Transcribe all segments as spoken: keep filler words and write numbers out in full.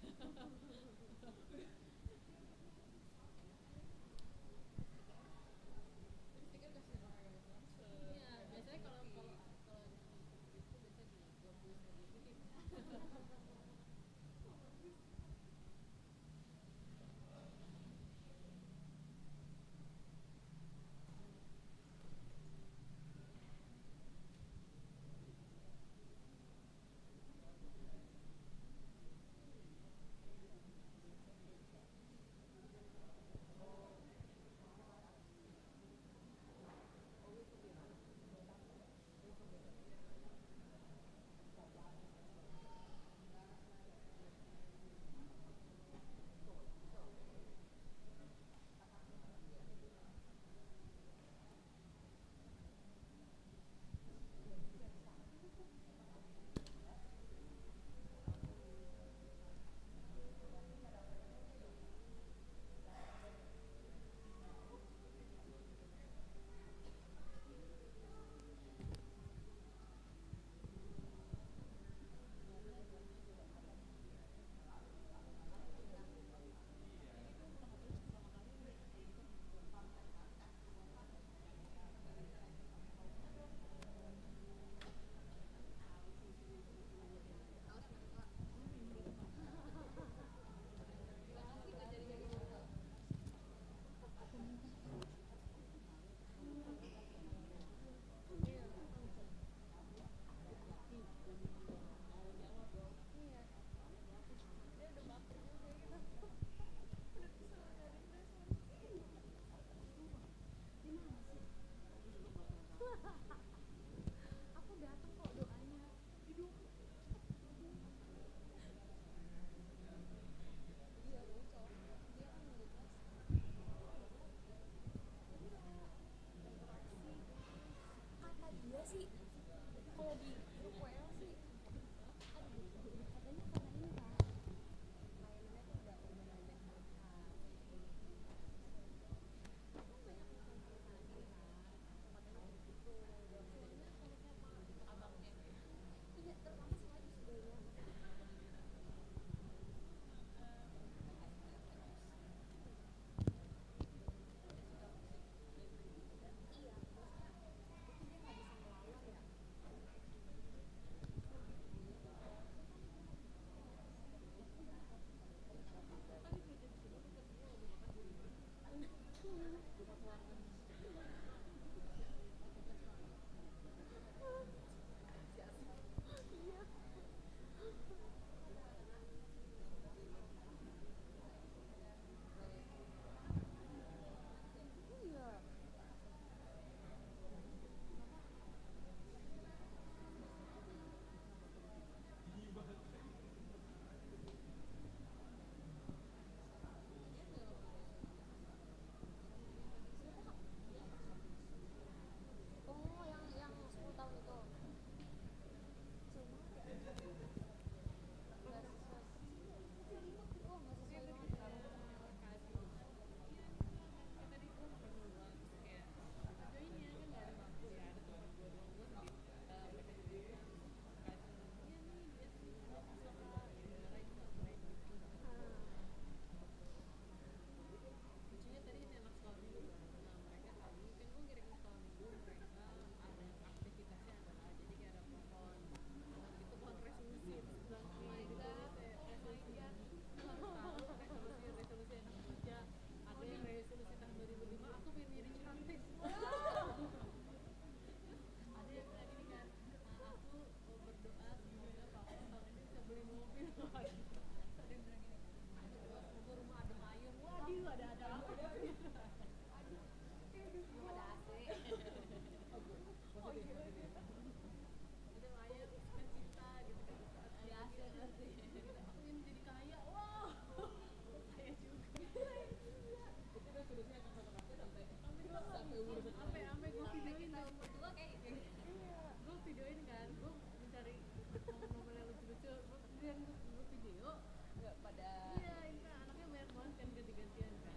Iya, biasanya kalau, kalau, kalau di itu biasanya digabung gitu. Aku datang kok doanya. Iya, bocor. Dia kan nggak jelas. Kata dia sih, kalau di grup W L sih, aduh, katanya karena ini, Kak. Layanannya tuh udah, udah banyak banget, Kak. Oh, yang, yang sepuluh tahun itu. Nggak sesuai. Oh, nggak sesuai banget. Lucunya tadi ini anak sekolah minggu kan. Nah, mereka tadi kan gue ngirim ke sekolah minggu, mereka ada aktivitasnya adalah, jadi kayak ada pohon, pohon gitu, pohon resolusi. Terus bilang, "Oh my God, oh my God." Terus tahu resolusi, resolusi yang dibaca, ada yang resolusi tahun dua ribu lima, "Aku pengen jadi cantik." Ada yang bilang gini kan, "Ah, aku berdoa semoga papa tahun ini bisa beli mobil." Ada yang bilang gini, "Aduh, semoga rumah adem ayem." Waduh, ada, ada apa? Aduh, belum ada A C. Oh, iya. Adem ayem, sukacita gitu kan. Ada A C berarti. Aku ingin jadi kaya. Wah, kaya juga. Itu udah solusinya, sampai, sampai, sampai gue videoin. Sampai, sampai gue videoin kan. Iya. Gue videoin kan, gue mencari momen-momen yang lucu-lucu, gue, gue, gue video. Nggak pada. Iya, ini kan anaknya banyak banget kan, ganti-gantian kan.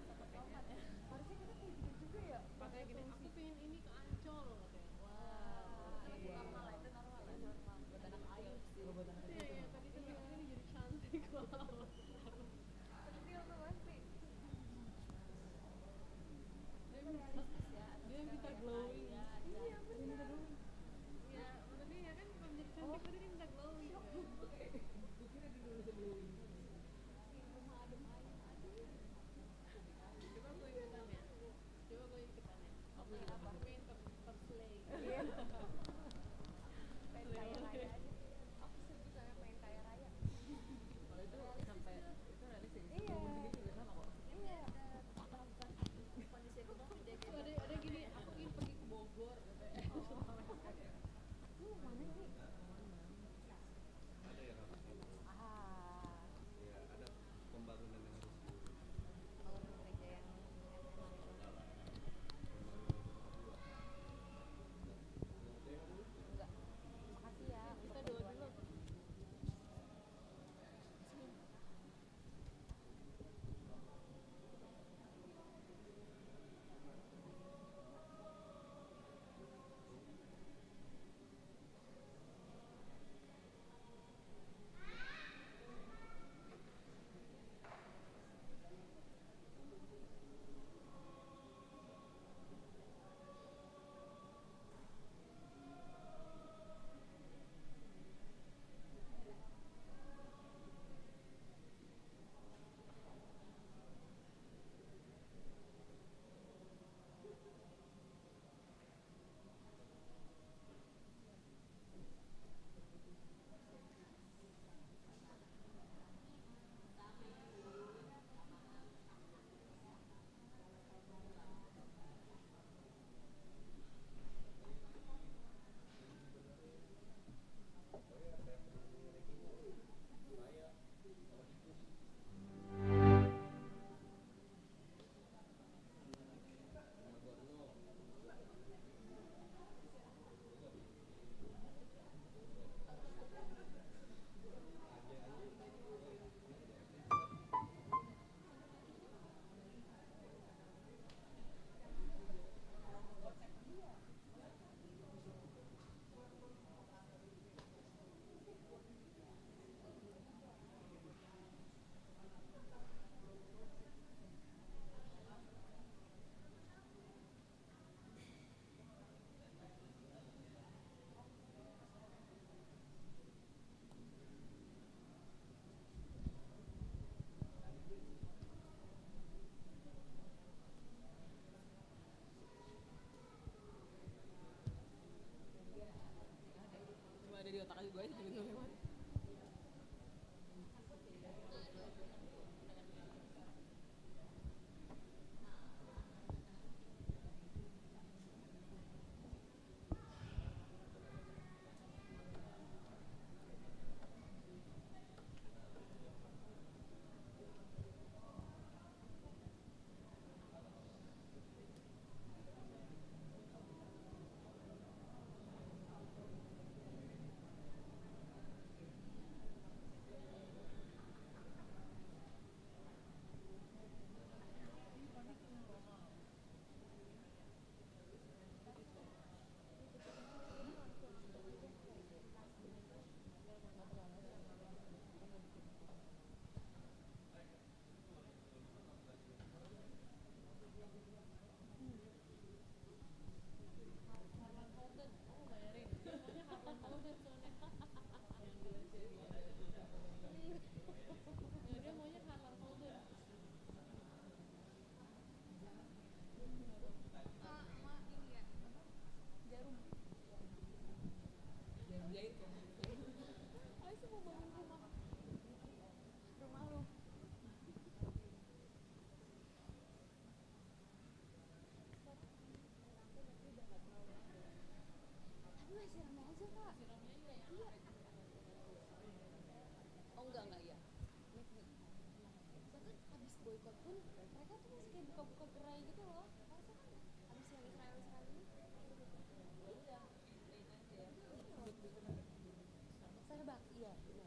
Harusnya kita kayak gitu juga ya. Makanya gini, "Aku pengen ini ke Ancol," katanya. Wah, oke. Itu normal lah, itu normal lah. Normal. Buat anak ayu sih. Iya, iya, tadi tuh, "Aku pengen jadi cantik." Wow. Dia minta glowing. Iya, bener. Iya, maksudnya ya kan, kalau menjadi cantik berarti dia minta glowing. Gua kira dia dulu bisa glowing. Rumah adem aja. Coba gue ikutan ya. Coba gue ikutan ya. Oke, apa? Painter, painter slay. Iya. Painter slay. Raya aja. Aku sebutannya painter raya. Kalau itu sampai, itu realistis. Iya. Umur segitu juga sama kok. Iya. Ada, ada gini, aku ingin pergi ke Bogor, katanya. Lu mana sih? Ada yang harus diurus. Ah. Ya, ada pembangunan yang harus diurus. Pembangunan gereja yang, yang mana itu? Pembangunan gedung kedua. Enggak. Makasih ya. Kita doa dulu. Cuma ada di otak aja gue aja, gitu, lewat. Jarum jahit. Ayo, semua bangun rumah. Rumah lu. Tapi masih rame aja, Kak. Iya. Oh, enggak, enggak, iya. Bahkan habis boykot pun mereka tuh masih kayak buka-buka gerai gitu loh. Harusnya kan habis yang Israel, Israel ini. Iya. Starbucks, iya, benar.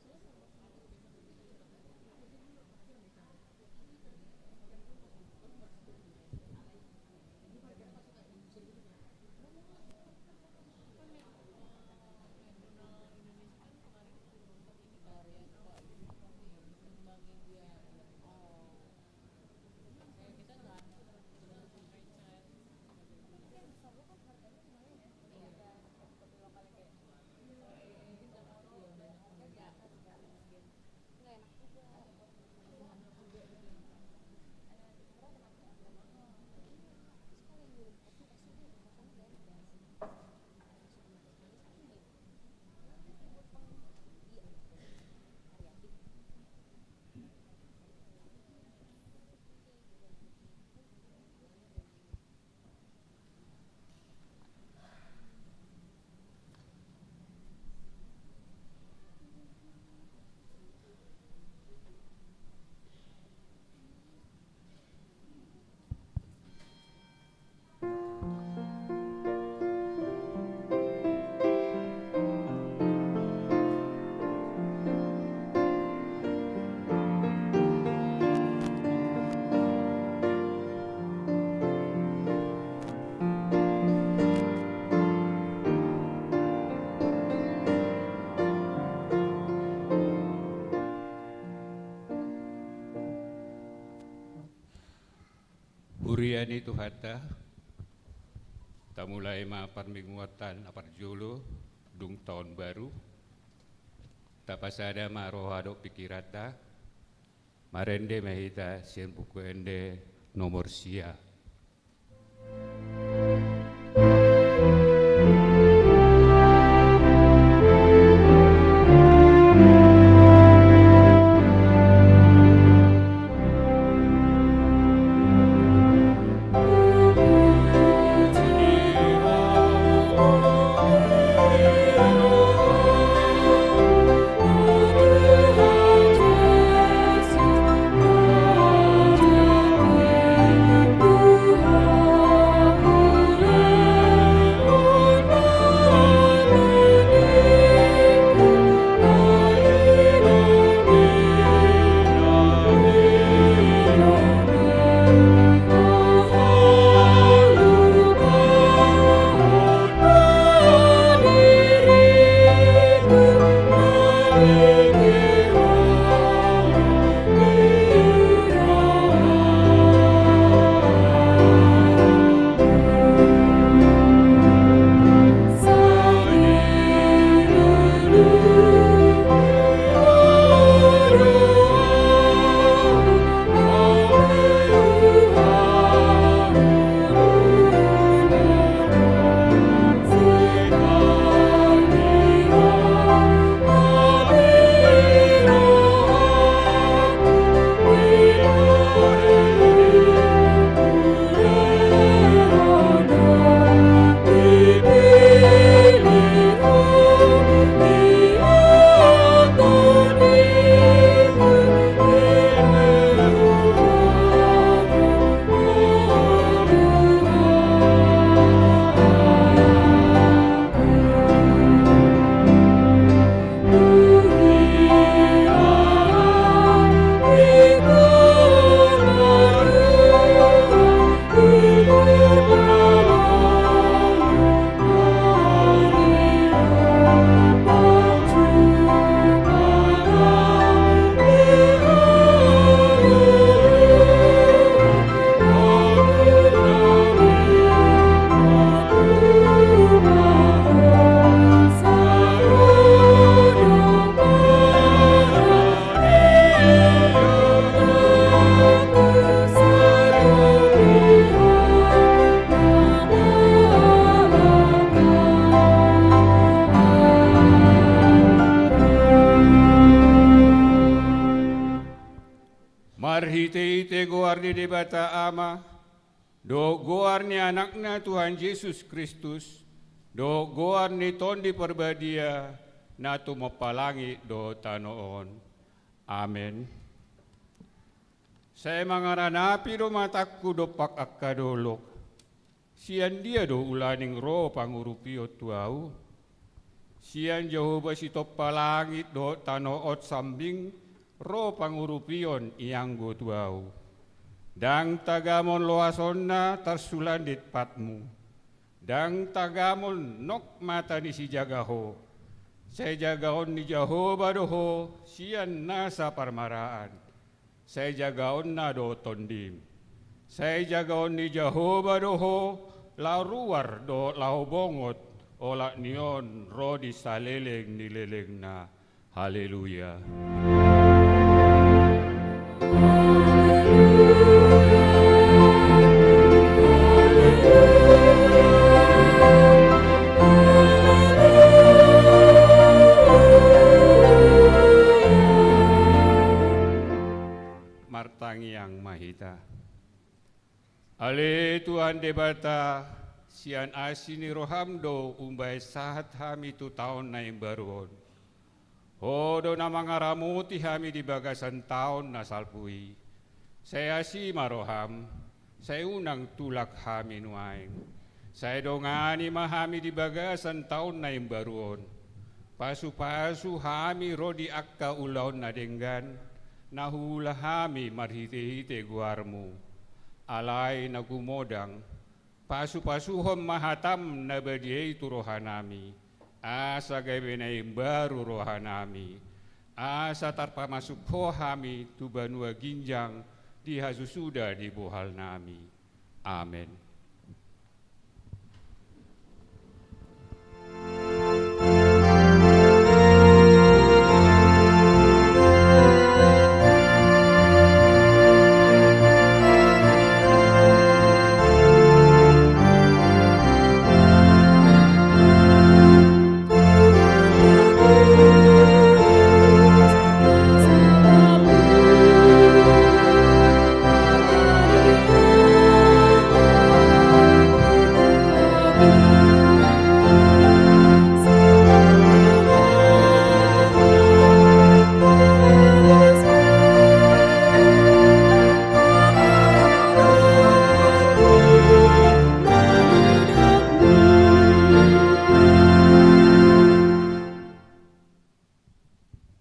Huria ni Tuhanta, tamulai ma parmingguonta na parjolo, dung taon baru. Tapasada ma roha dohot pingkiranta. Marende ma hita sian Buku Ende nomor sia. Marhitehite goar ni Debata Ama, dohot goar ni Anakna Tuhan Jesus Kristus, dohot goar ni Tondi Parbadia, na tumompa langit dohot tano on. Amen. Sai mangaranapi do matangku dompak angka dolok. Sian dia do ulaning ro pangurupion tu ahu? Sian Jahowa sitompa langit dohot tano on sambing ro pangurupion ianggo tu ahu. Ndang tagamon loasonna tarsulandit patmu. Ndang tagamon nok mata ni sijaga ho. Sai jagaon ni Jahowa do ho sian nasa parmaraan. Sai jagaonna do tondim. Sai jagaon ni Jahowa do ho, laho ruar dohot laho bongot, olat ni on ro di saleleng ni lelengna. Haleluya. Debata, sian asi ni roham do umbahen sahat hami tu taon na imbaru on. Ho do na mangaramoti hami di bagasan taon na salpu i. Sai asi ma roham, sai unang tulak hami nuaeng. Sai dongani ma hami di bagasan taon na imbaru on. Pasupasu hami ro di angka ulaon na denggan, na huula hami marhitehite goarmu. Alai na gumodang, pasupasuhon ma hatam na badia i tu rohanami, asa gabe na imbaru rohanami, asa tarpamasuk ho hami tu banua ginjang di hasusuda di bohalnami. Amen.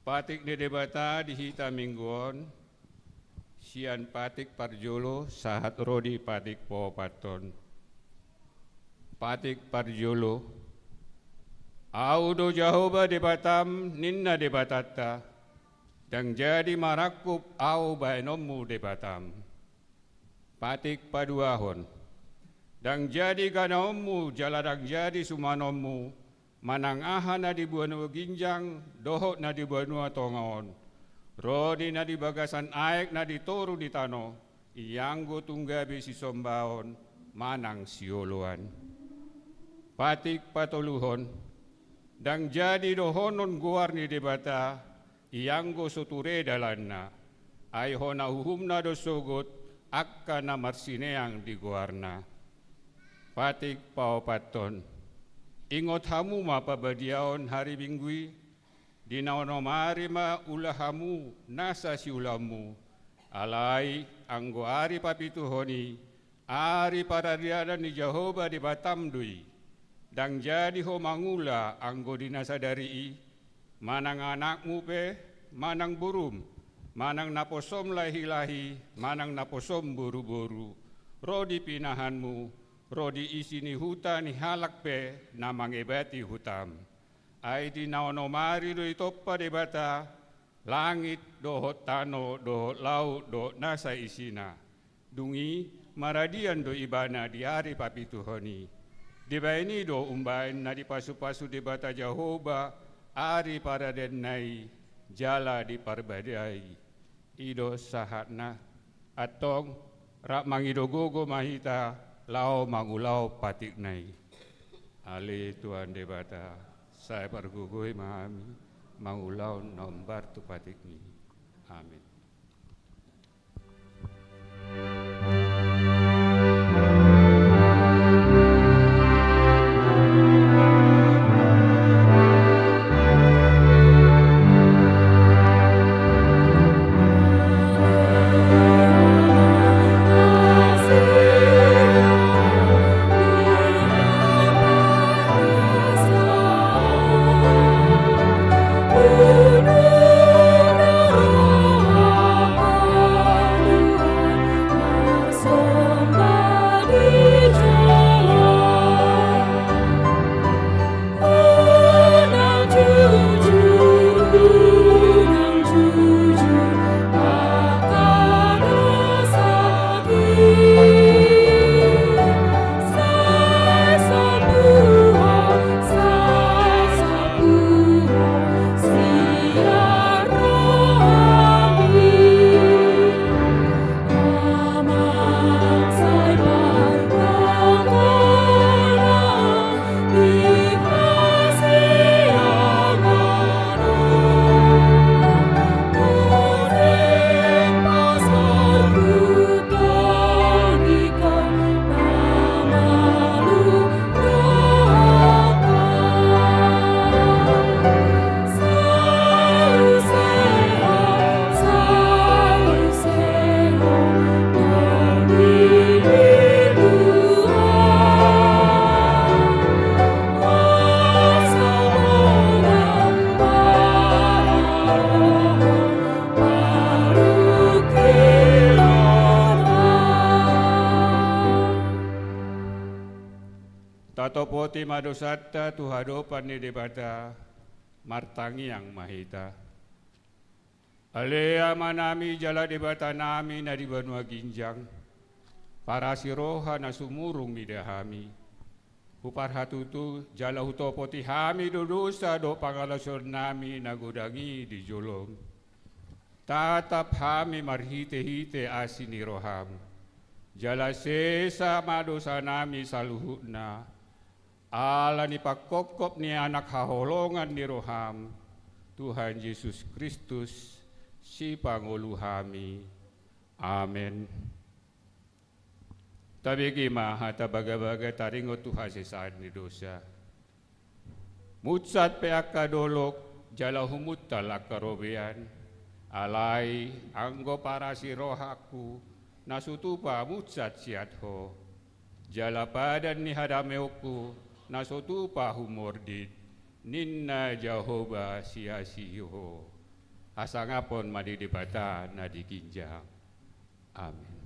Patik ni Debata di hita minggu on, sian patik parjolo sahat ro di patik paopathon. Patik parjolo. Ahu do Jahowa Debatam, ninna Debatanta, ndang jadi marangkup Ahu bahenonmu Debatam. Patik paduahon. Ndang jadi ganaonmu jala ndang jadi sumanonmu, manang aha na di banua ginjang dohot na di banua tonga on, ro di na di bagasan aek na di toru ni tano, ianggo tung gabe sisombaon manang sioloan. Patik patoluhon. Ndang jadi dohonon goar ni Debata, ianggo so ture dalanna, ai hona uhumna do sogot angka na marsineang di goarna. Patik paopathon. Ingot hamu ma parbadiaon ari Minggu i, di na onom ari ma ula hamu nasa siulaonmu, alai anggo ari papituhon i, ari paradianan ni Jahowa Debatam do i. Ndang jadi ho mangula anggo di na sadari i, manang anakmu pe, manang borum, manang naposom lahilahi, manang naposom boruboru, ro di pinahanmu, ro di isi ni huta ni halak pe na mangebati hutam. Ai di na onom ari do ditompa Debata langit dohot tano dohot laut dohot nasa isina. Dung i maradian do ibana di ari papituhon i. Dibahen i do umbahen na dipasupasu Debata Jahowa ari paradianna i jala diparbadiai. I do sahatna. Antong, rap mangido gogo ma hita laho mangulahon patikna i. Ale Tuhan Debata, sai pargogoi ma hami mangulahon na hombar tu patikmi. Amen. Patopoti ma dosanta tu hadopan ni Debata. Martangiang ma hita. Ale Amanami jala Debatanami na di banua ginjang, parasi roha na sumurung mida hami. Huparhatutu jala hutopoti hami do dosa dohot pangalaosionnami na godang i di jolom. Tatap hami marhitehite asi ni roham. Jala sesa ma dosanami saluhutna, ala ni pangkophop ni Anak haholongan ni roham, Tuhan Jesus Kristus, Sipangolu hami. Amen. Tabege ma hata bagabaga taringot tu hasesaan ni dosa. Munsat pe angka dolok jala humuntal angka robean, alai anggo parasi rohangku na so tupa munsat sian Ho, jala padan ni hadameonku na so tupa humordit, ninna Jahowa siasi Ho. Hasangaphon ma di Debata na di ginjang. Amen.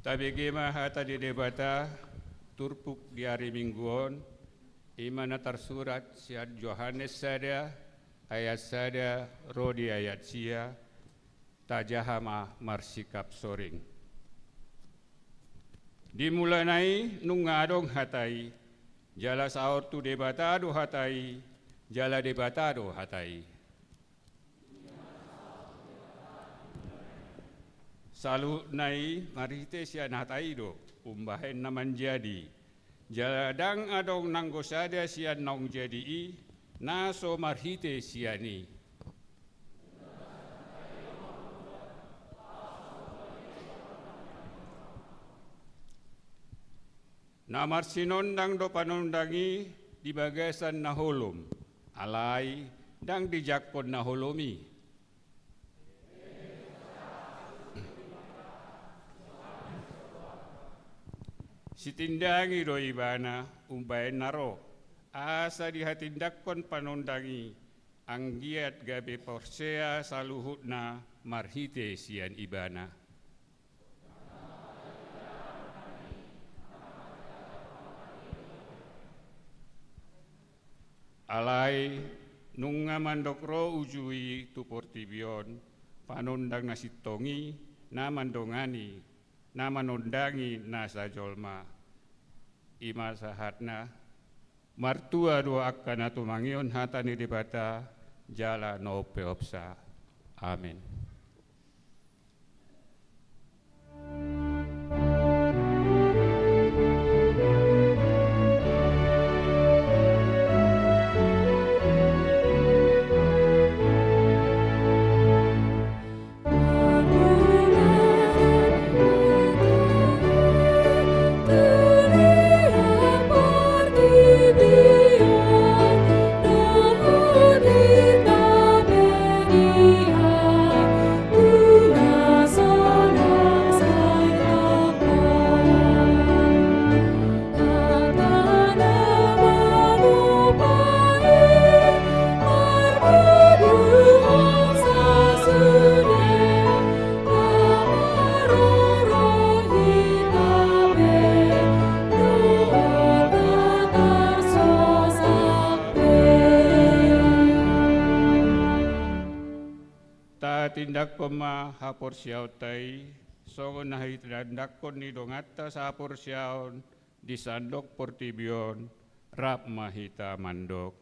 Tabege ma hata ni Debata, turpuk di ari Minggu on, i ma na tarsurat sian Johannes sada, ayat sada ro di ayat sia, tajaha ma marsikap soring. Di mulana i nunga adong Hata i, jala saor tu Debata do Hata i, jala Debata do Hata i. Saluhutna i marhite sian Hata i do umbahen na manjadi. Jala ndang adong nanggo sada sian naung jadi i, na so marhite sian i. Na marsinondang do panondang i di bagasan na holom, alai ndang dijangkon na holom i. Sitindangi do ibana umbahen na ro, asa dihatindangkon panondang i, anggiat gabe porsea saluhutna marhite sian ibana. Alai nunga mandok ro uju i tu portibi on, panondang na sintong i, na mandongani, na manondangi nasa jolma. I ma sahatna. Martua do angka na tumangihon hata ni Debata jala na umpeopsa. Amen. Tatindangkon ma haporseaonta i, songon na hitindangkon ni donganta sahaporseaon di sandok portibi on, Rap ma hita mandok.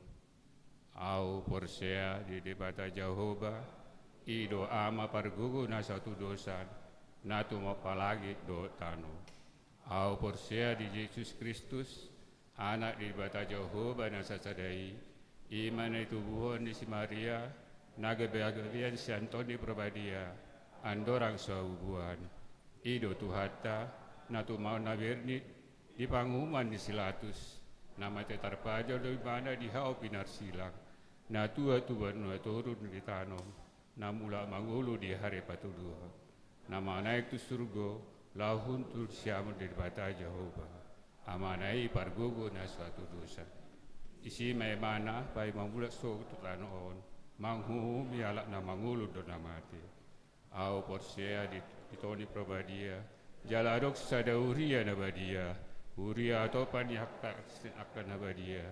Ahu porsea di Debata Jahowa, i do Ama pargogo na satudosan, na tumompa langit dohot tano. Ahu porsea di Jesus Kristus, Anak ni Debata Jahowa na sasada i, i ma na itubuhon ni si Maria, na gabe hagabean sian Tondi Parbadia, andorang so habubuhan. I do Tuhanta, na tumaon na bernit, di panguhuman ni si Latus, na mate tarpajal do ibana di hau pinarsilang, na tua tu banua toru ni tano, na mulak mangolu di ari patoluhon, na manaek tu surgo, laho hundul siamun ni Debata Jahowa, Amana i pargogo na satudosan. Disi ma ibana paima mulak sogot tu tano on, manguhumi halak na mangolu dohot na mate. Ahu porsea di, di Tondi Parbadia, jala adong sada huria na badia, huria atopan ni angka, angka na badia,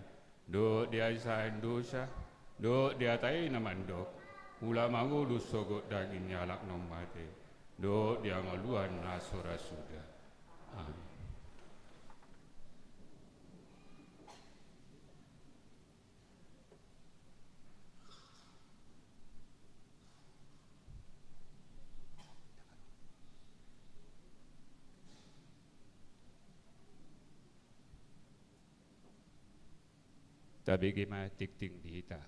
dohot di hahisahan dosa, dohot di hata i na mandok, mulak mangolu sogot daging ni halak na mate, dohot di hangoluan na so ra suda. Amin. Tabege ma tingting di hita.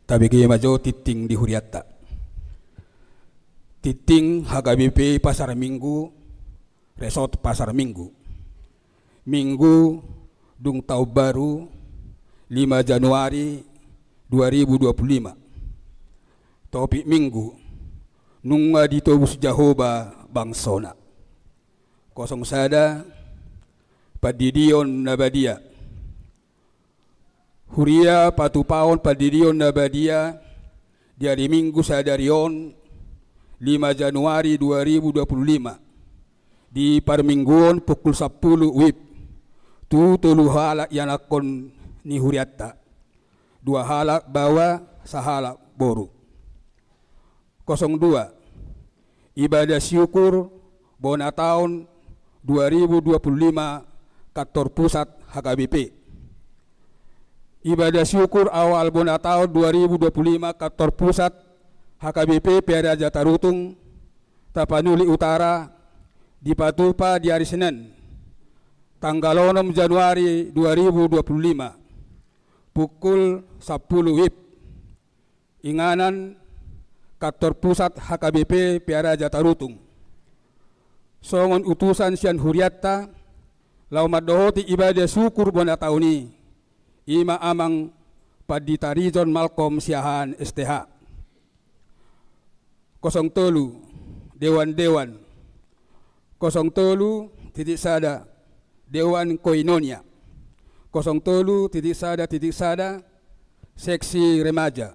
Tabege ma jo tingting di hurianta. Tingting H K B P Pasar Minggu, Resort Pasar Minggu. Minggu dung taon baru, lima Januari dua ribu dua puluh lima. Topik Minggu: Nunga ditobus Jahowa bangsona. Kosong sada, pandidion na badia. Huria, patupahon pandidion na badia di ari Minggu sadari on, lima Januari dua ribu dua puluh lima, di parmingguon pukul sampulu WIB, tu tolu halak ianakhon ni hurianta, dua halak baoa, sahalak boru. Kosong dua, ibadah syukur bona taon dua ribu dua puluh lima, Kantor Pusat H K B P. Ibadah syukur awal bona taon dua ribu dua puluh lima, Kantor Pusat H K B P Pearaja Tarutung, Tapanuli Utara, dipatupa di ari Senen, tanggal onom Januari dua ribu dua puluh lima, pukul sampulu WIB. Inganan, Kantor Pusat H K B P Pearaja Tarutung. Songon utusan sian hurianta, laho mandohoti ibadah syukur bona taon i, i ma Amang Pandita Rizon Malkom Siahaan S T H. Kosong tolu, dewan-dewan. Kosong tolu titik sada, Dewan Koinonia. Kosong tolu titik sada titik sada, seksi remaja.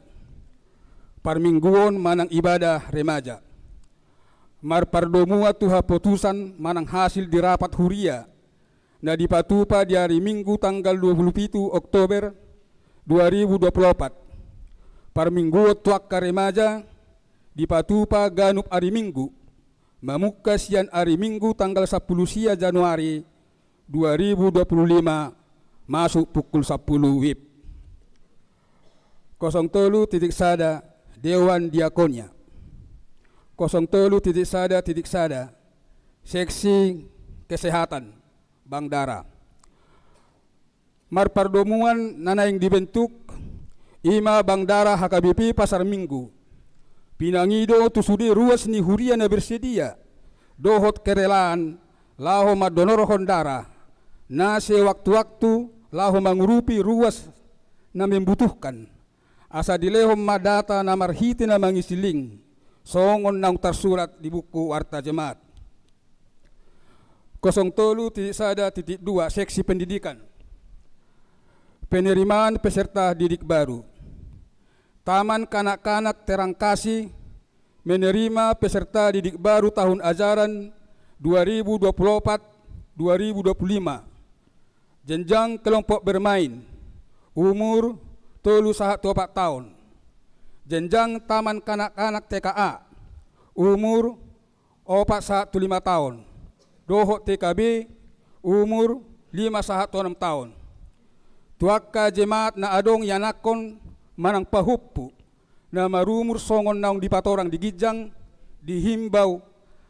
Parmingguon manang ibadah remaja. Marpardomuan tu hapotusan manang hasil di rapat huria na dipatupa di ari Minggu tanggal dua puluh pitu Oktober dua ribu dua puluh opat. Parmingguon tu angka remaja dipatupa ganup ari Minggu, mamungka sian ari Minggu tanggal sampulu sia Januari dua ribu dua puluh lima, masuk pukul sampulu WIB. Kosong tolu titik sada, Dewan Diakonia. Kosong tolu titik sada titik sada, seksi kesehatan, Bang Dara. Marpardomuan na naeng dibentuk, i ma Bang Dara H K B P Pasar Minggu. Pinangido tu sude ruas ni huria na bersedia dohot kerelaan laho mandonorhon darah na sewaktu-waktu laho mangurupi ruas na membutuhkan. Asa dilehon ma data na marhite na mangisi link, songon naung tarsurat di buku Warta Jemaat. Kosong tolu titik sada titik dua, seksi pendidikan. Penerimaan peserta didik baru. Taman Kanak-kanak Terang Kasih menerima peserta didik baru tahun ajaran dua ribu dua puluh opat dua ribu dua puluh lima. Jenjang kelompok bermain, umur tolu sahat tu opat taon. Jenjang taman kanak-kanak T K A, umur opat sahat tu lima taon, dohot T K B, umur lima sahat tu onom taon. Tu angka jemaat na adong ianakhon manang pahompu na marumur songon naung dipatorang di ginjang, dihimbau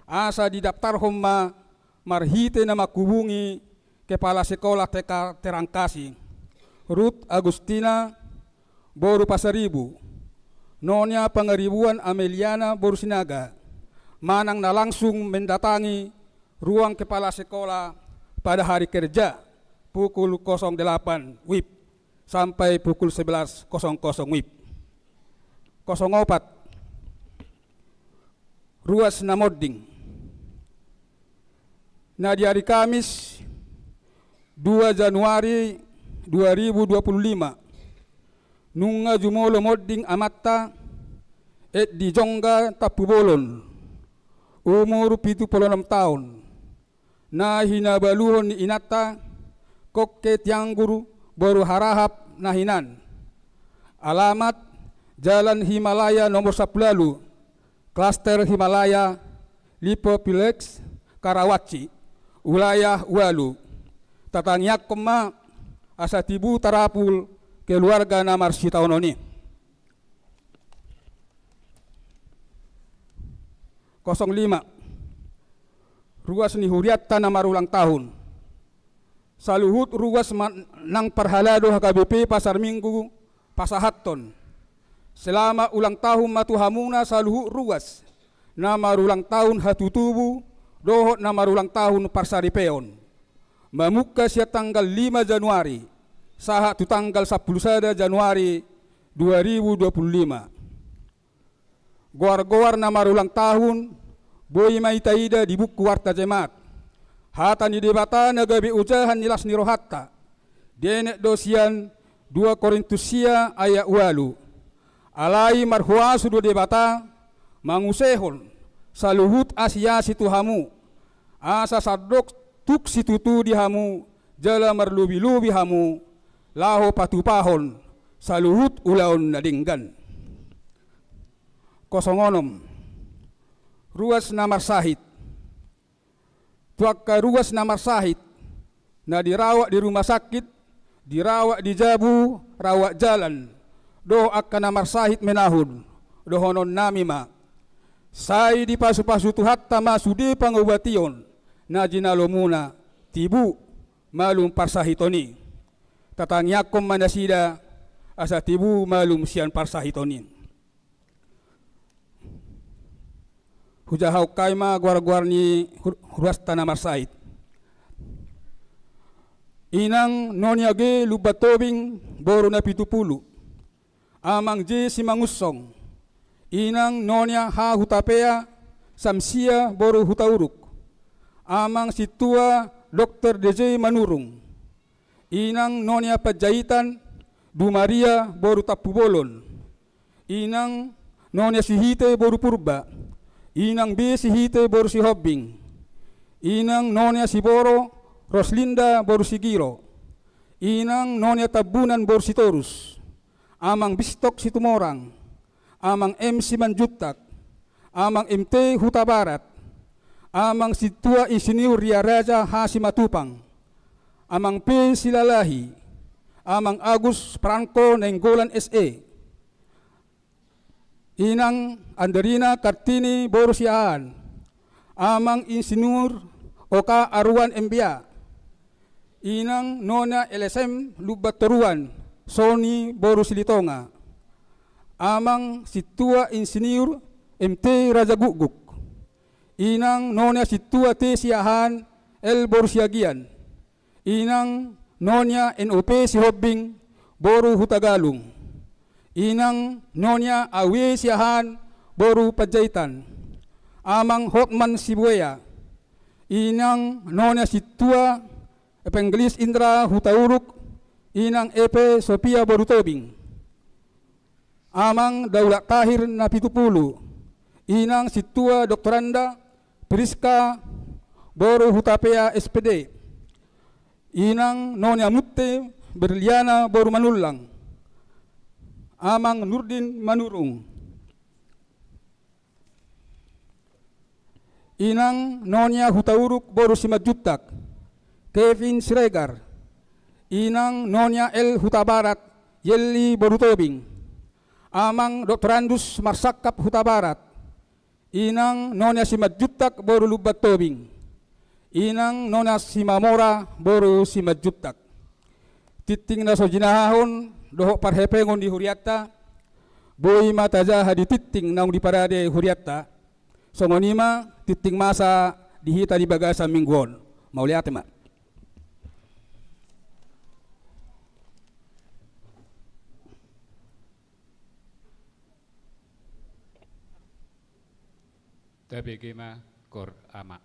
asa didaptarhon ma marhite na manghubungi Kepala Sekolah T K Terangkasi, Ruth Agustina boru Pasaribu, Nonia Pangaribuan Ameliana boru Sinaga, manang na langsung mendatangi ruang kepala sekolah pada hari kerja pukul kosong delapan WIB sampai pukul sebelas kosong kosong WIB. Kosong opat. Ruas na monding. Na di ari Kamis, dua Januari dua ribu dua puluh lima, nunga jumolo monding amanta, Eddi Jongga Tampubolon, umur pitu pulu onom taon, na hinabaluhon ni inanta, Kokke Tianggur boru Harahap na hinan. Alamat, Jalan Himalaya nomor sampulu ualu, Klaster Himalaya, Lipovilex, Karawaci, Wilayah Ualu. Tatangiangkon ma asa tibu tarapul keluarga na marsitaonon i. Kosong lima. Ruas ni hurianta na marulang tahun. Saluhut ruas ma-, nang parhalado H K B P Pasar Minggu pasahathon. Selamat ulang tahun ma tu hamuna saluhut ruas na marulang tahun hatutubu dohot na marulang tahun parsaripeon. Mamungka sian tanggal lima Januari sahat tu tanggal sampulu sada Januari dua ribu dua puluh lima. Goar-goar na marulang tahun, boi ma i taida di buku warta jemaat. Hata ni Debata na gabe ojahan ni las ni rohanta, dienet do sian dua Korintus sia ayat ualu. Alai marhuaso do Debata, mangusehon saluhut asi-asi tu hamu, asa sandok tuk situtu di hamu, jala marlobi-lobi hamu, laho patupahon saluhut ulaon na denggan. Kosong onom. Ruas na marsahit. Tu angka ruas na marsahit, na dirawat di rumah sakit, dirawat di jabu, rawat jalan, dohot angka na marsahit menahun, dohononnami ma: Sai dipasu-pasu Tuhanta ma sude pangobation na jinalomuna, tibu malum parsahiton i. Tatangiangkon ma nasida asa tibu malum sian parsahiton i. Hujahahon hami ma goar-goar ni hu-, ruasta na marsahit. Inang Nonia G Lumban Tobing boru Napitupulu. Amang J Simangunsong. Inang Nonia H Hutapea Samsia boru Hutauruk. Amang Sintua Dokter D J Manurung. Inang Nonia Panjaitan Dumaria boru Tampubolon. Inang Nonia Sihite boru Purba. Inang B Sihite boru Sihombing. Inang Nonia Siboro Roslinda boru Sigiro. Inang Nonia Tambunan boru Sitorus. Amang Bistok Situmorang. Amang M Simanjuntak. Amang M T Hutabarat. Amang Sintua Insinyur Riaraja H Simatupang. Amang P Silalahi. Amang Agus Prangko Nainggolan S E. Inang Anderina Kartini boru Siahaan. Amang Insinyur Oka Aruan M B A. Inang Nonia L S M Lumban Toruan Soni boru Silitonga. Amang Sintua Insinyur M T Rajagukguk. Inang Nonia Sintua T Siahaan L boru Siagian. Inang Nonia N O P Sihombing boru Hutagalung. Inang Nonia A W Siahaan boru Panjaitan. Amang Hotman Sibuea. Inang Nonia Sintua Evangelis Indra Hutauruk. Inang Epe Sofia boru Tobing. Amang Daulat Tahir Napitupulu. Inang Sintua Doktoranda Priska boru Hutapea S P D. Inang Nonia Mutte Berliana boru Manullang, Amang Nurdin Manurung, Inang Nonia Hutauruk boru Simanjuntak, Kevin Siregar, Inang Nonia L Hutabarat, Yelly boru Tobing, Amang Doktorandus Marsangkap Hutabarat, Inang Nonia Simanjuntak boru Lumban Tobing, Inang Nonia Simamora boru Simanjuntak. Tingting na so jinahahon dohot parhepengon di hurianta, boi ma tajaha di tingting naung diparade hurianta. Songon i ma tingting masa di hita di bagasan minggu on. Mauliate ma. Tabege ma, Gor Ama.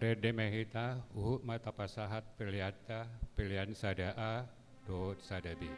Rende ma hita, huhut ma tapasahat peleanta, pelean sada A dohot sada B.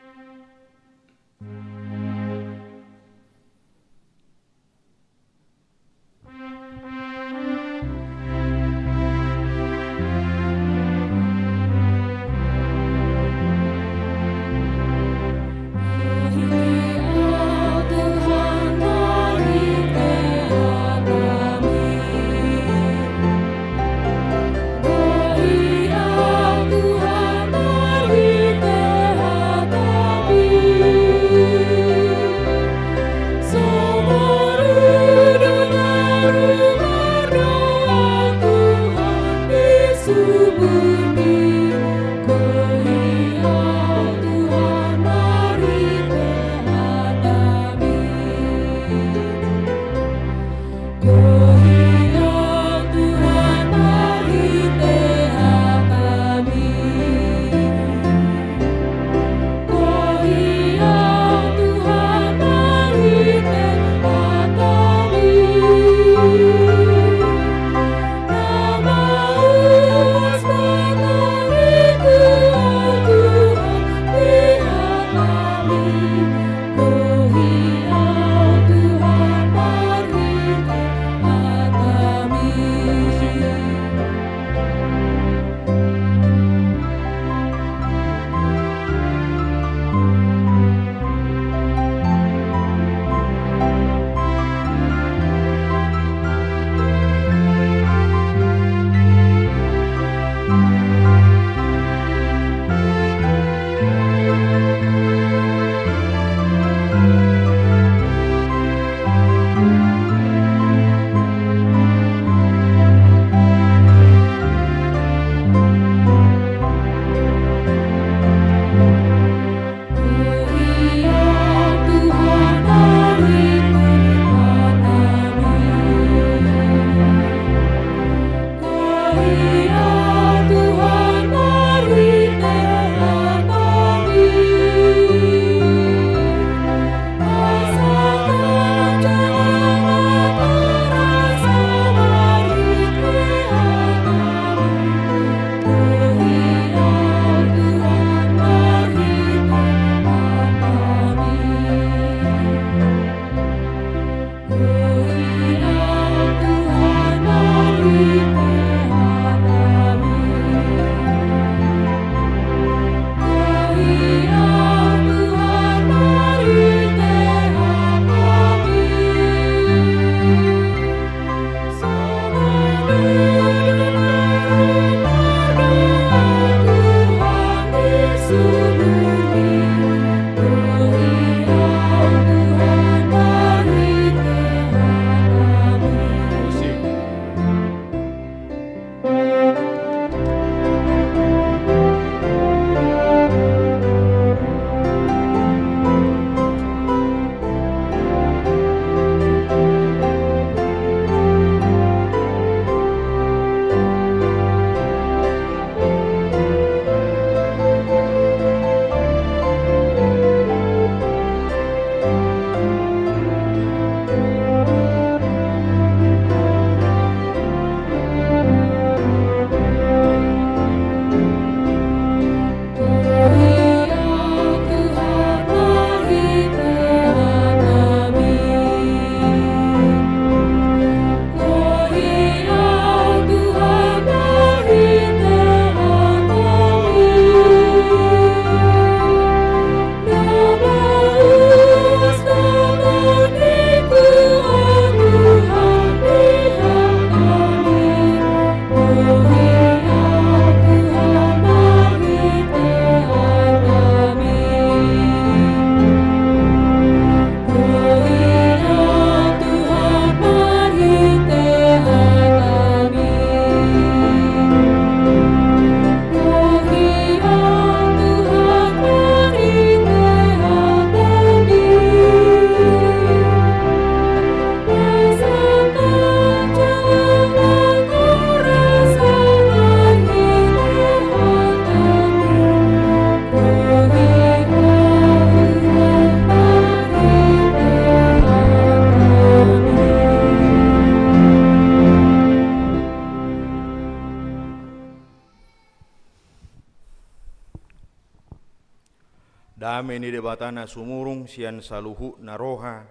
Dame ni Debata na sumurung sian saluhutna roha,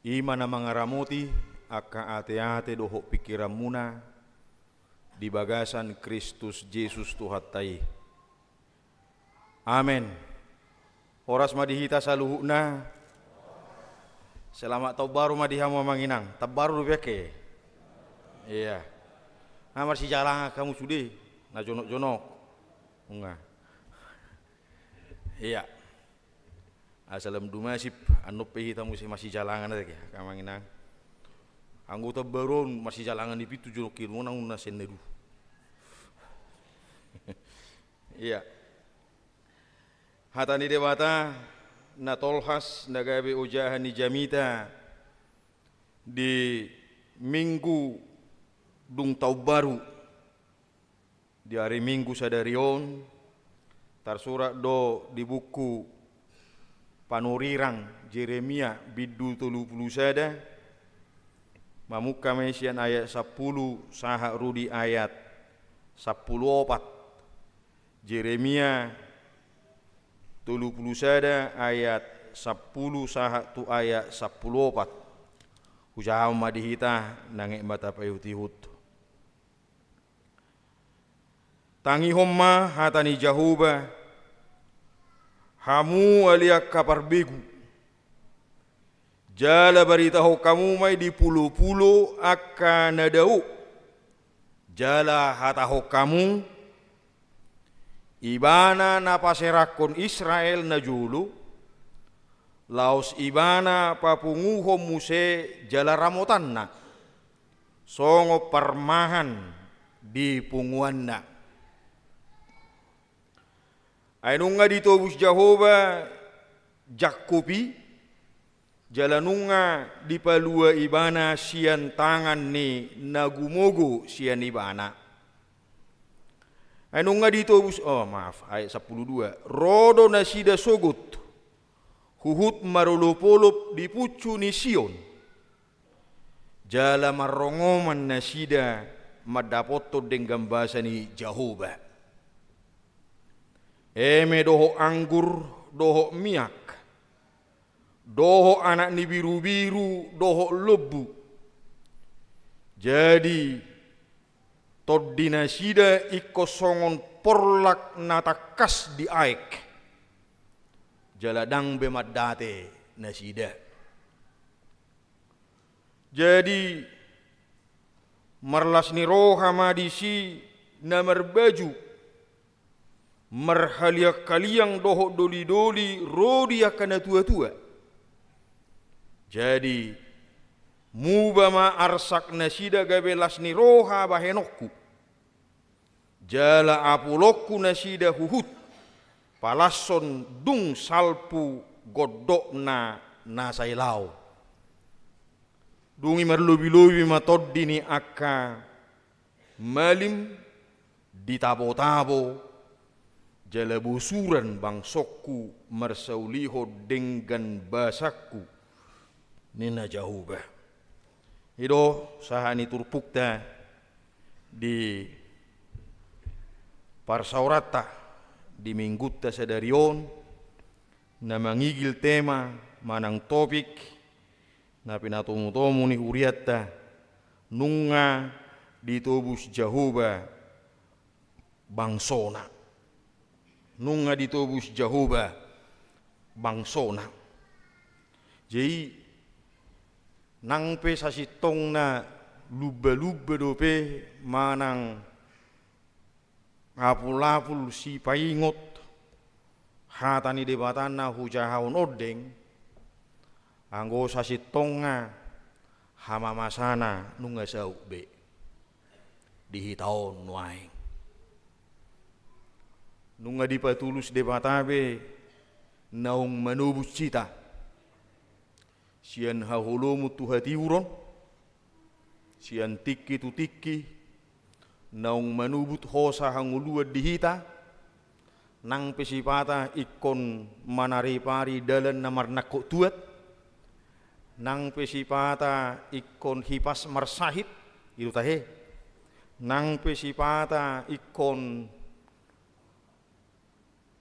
i ma na mangaramoti angka ateate dohot pingkiranmuna di bagasan Kristus Jesus Tuhanta i. Amen. Horas ma di hita saluhutna. Selamat taon baru ma di hamu amang inang. Taon baru dope angke? Iya. Na marsijalangan hamu sude, na jonok-jonok. Nunga. Iya. Asa lam dumasip, annon pe hita muse marsijalangan ate, amang inang. Anggo taon baru on marsijalangan di pintu jonok i, nunga na sendu. Iya. Hata ni Debata na tolhas na gabe ojahan ni jamita di Minggu dung taon baru, di ari Minggu sadari on, tarsurat do di buku Panurirang Jeremia bindu tolu pulu sada, mamungka ma i sian ayat sampulu sahat ro di ayat sampulu opat. Jeremia tolu pulu sada ayat sampulu sahat tu ayat sampulu opat. Hujahahon ma di hita, nang aek ma tapaihut-ihut. Tangihon ma hata ni Jahowa, hamu ale angka parbegu. Jala baritahon hamu ma i di pulo-pulo angka na dao. Jala hatahon hamu, Ibana na paserahkon Israel na jolo, laos Ibana papunguhon muse jala ramotanna songon parmahan di punguanna. Ai nunga ditobus Jahowa Jakkob i, jala nunga dipalua Ibana sian tangan ni na gumogo sian Ibana. Ai nunga ditobus, oh, maaf, ayat sampulu dua. Ro do nasida sogot, huhut marolop-olop di puncu ni Sion. Jala marrongoman nasida mandapothon denggan basa ni Jahowa. Eme dohot anggur, dohot miak, dohot anak ni birubiru, dohot lombu. Jadi, tondi nasida ingkon songon porlak na tangkas di aek. Jala ndang be mandate nasida. Jadi, marlas ni roha ma disi na marbaju marhaliang-haliang dohot doli-doli ro di angka na tua-tua. Jadi, muba ma arsak nasida gabe las ni roha bahenonku. Jala apulonku nasida huhut palashon dung salpu gondokna na sai laho. Dung i marlobi-lobi ma tondi ni angka malim ditabo-tabo, jala bosuran bangsongku marsaulihon denggan basangku, ninna Jahowa. I do sahat ni turpukta di parsaoranta di minggunta sadari on, na mangigil tema manang topik na pinatomu-tomu ni hurianta, nunga ditobus Jahowa bangsona. Nunga ditobus Jahowa bangsona. Jadi, nang pe sasintongna lumba-lumba dope manang apul-apul sipaingot hata ni Debata na hujahahon ondeng, anggo sasintongna hamamasana nunga saut be di hita on nuaeng. Nunga dipatulus Debata be naung manobus hita sian haholomon tu hatiuron, sian tingki tu tingki, naung manubut hosa hangoluan di hita, nang pe sipata ingkon manaripari dalan na marnangkok tuat, nang pe sipata ingkon hipas marsahit, i do tahe, nang pe sipata ingkon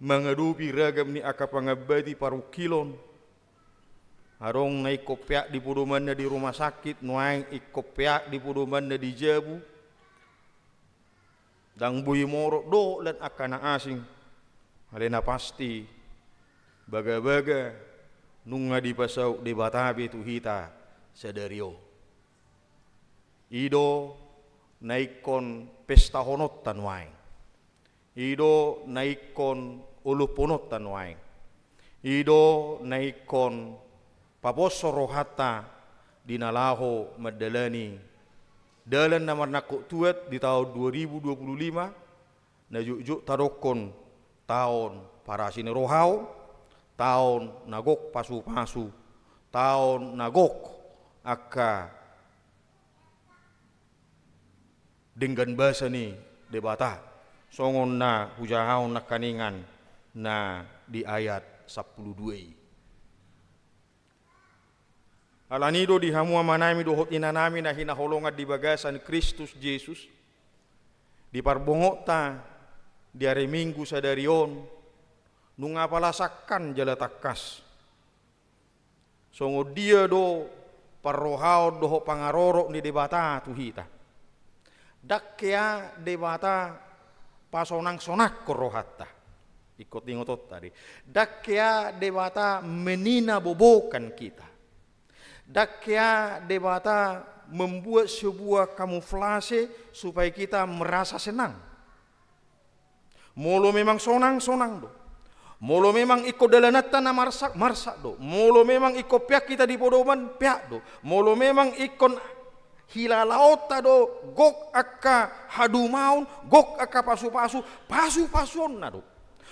mangadopi ragam ni angka pangambati parungkilon. Adong na ingkon peak di podomanna di rumah sakit, nuaeng ingkon peak di podomanna di jabu. Ndang boi morot dohot lan angka na asing. Alai na pasti, bagabaga nunga dipasaut Debata be tu hita sadari on. I do na ingkon pestahononta nuaeng. I do na ingkon olopkononta nuaeng. I do na ingkon paposo rohanta di na laho mandalani dalan na marnangkok tuat di taon dua ribu dua puluh lima, na jotjot tadokkon taon parasi ni roha on, taon na gok pasupasu, taon na gok angka denggan basa ni Debata, songon na hujahahon nangkaningan na di ayat sampulu dua i. Alani do di hamu amanami dohot inanami na hinaholongan di bagasan Kristus Jesus, di parbongotta di ari Minggu sadari on, nunga apala sangkan jala tangkas songon dia do parrohaon dohot pangarorot ni Debata tu hita. Ndang hea Debata pasonangsonangkon rohanta. Ingkon ingotonta do i. Ndang hea Debata meninabobokan kita. Ndang hea Debata membuat sebuah kamuflase supaya kita merasa senang. Molo memang sonang, sonang do. Molo memang ingkon dalananta na marsak, marsak do. Molo memang ingkon peak hita di podoman, peak do. Molo memang ingkon hilalaonta do gok angka hadumaon, gok angka pasupasu, pasupasuonna do.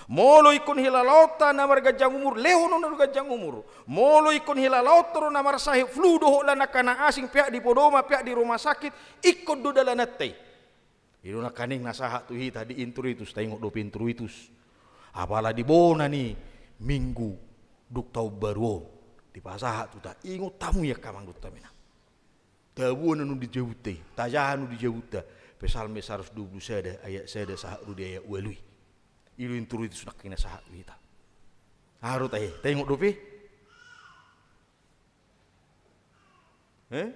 Molo ingkon hilalaonta na marganjang umur, lehononna do ganjang umur. Molo ingkon hilalaonta do na marsahit flu dohot lan angka na asing, peak di podoman, peak di rumah sakit, ingkon do dalananta i. I do nangkaning na sahat tu hita di introitus, taingot dope introitus. Apala di bona ni Minggu dung taon baru on, dipasahat tu hita, ingot hamu i angka amang dohot inang. Taboan annon di jabunta i, tajaha annon di jabunta. Psalmen saratus dua pulu sada ayat sada sahat ro di ayat ualu i. I do introitus nangkin na sahat tu hita. Aha do tahe, taingot dope? Eh?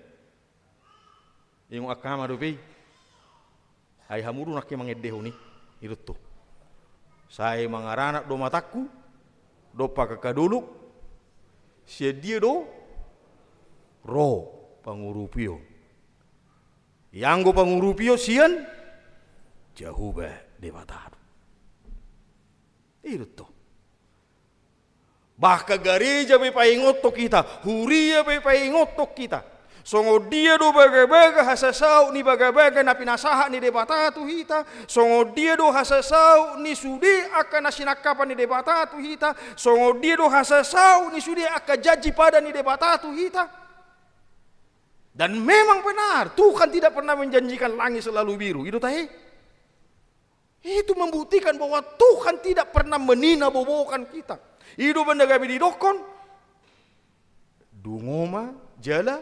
Ingot angka ama dope i. Ai hamu do nangkin mangendehon i. I do tutu. Sai mangaranak do matangku, dompak angka dolok, sian dia do ro pangurupion? Ianggo pangurupion sian Jahowa Debata do. I do tutu. Bahkan gareja pe paingothon hita, huria pe paingothon hita. Songon dia do bagabaga hasasaut ni bagabaga na pinasahat ni Debata tu hita, songon dia do hasasaut ni sude angka na sinangkapan ni Debata tu hita, songon dia do hasasaut ni sude angka janji padan ni Debata tu hita. Dan memang benar, Tuhan tidak pernah menjanjikan langit selalu biru. I do tahe? Itu membuktikan bahwa Tuhan tidak pernah meninabobokan kita. I do umbahen na gabe didokkon, dungo ma jala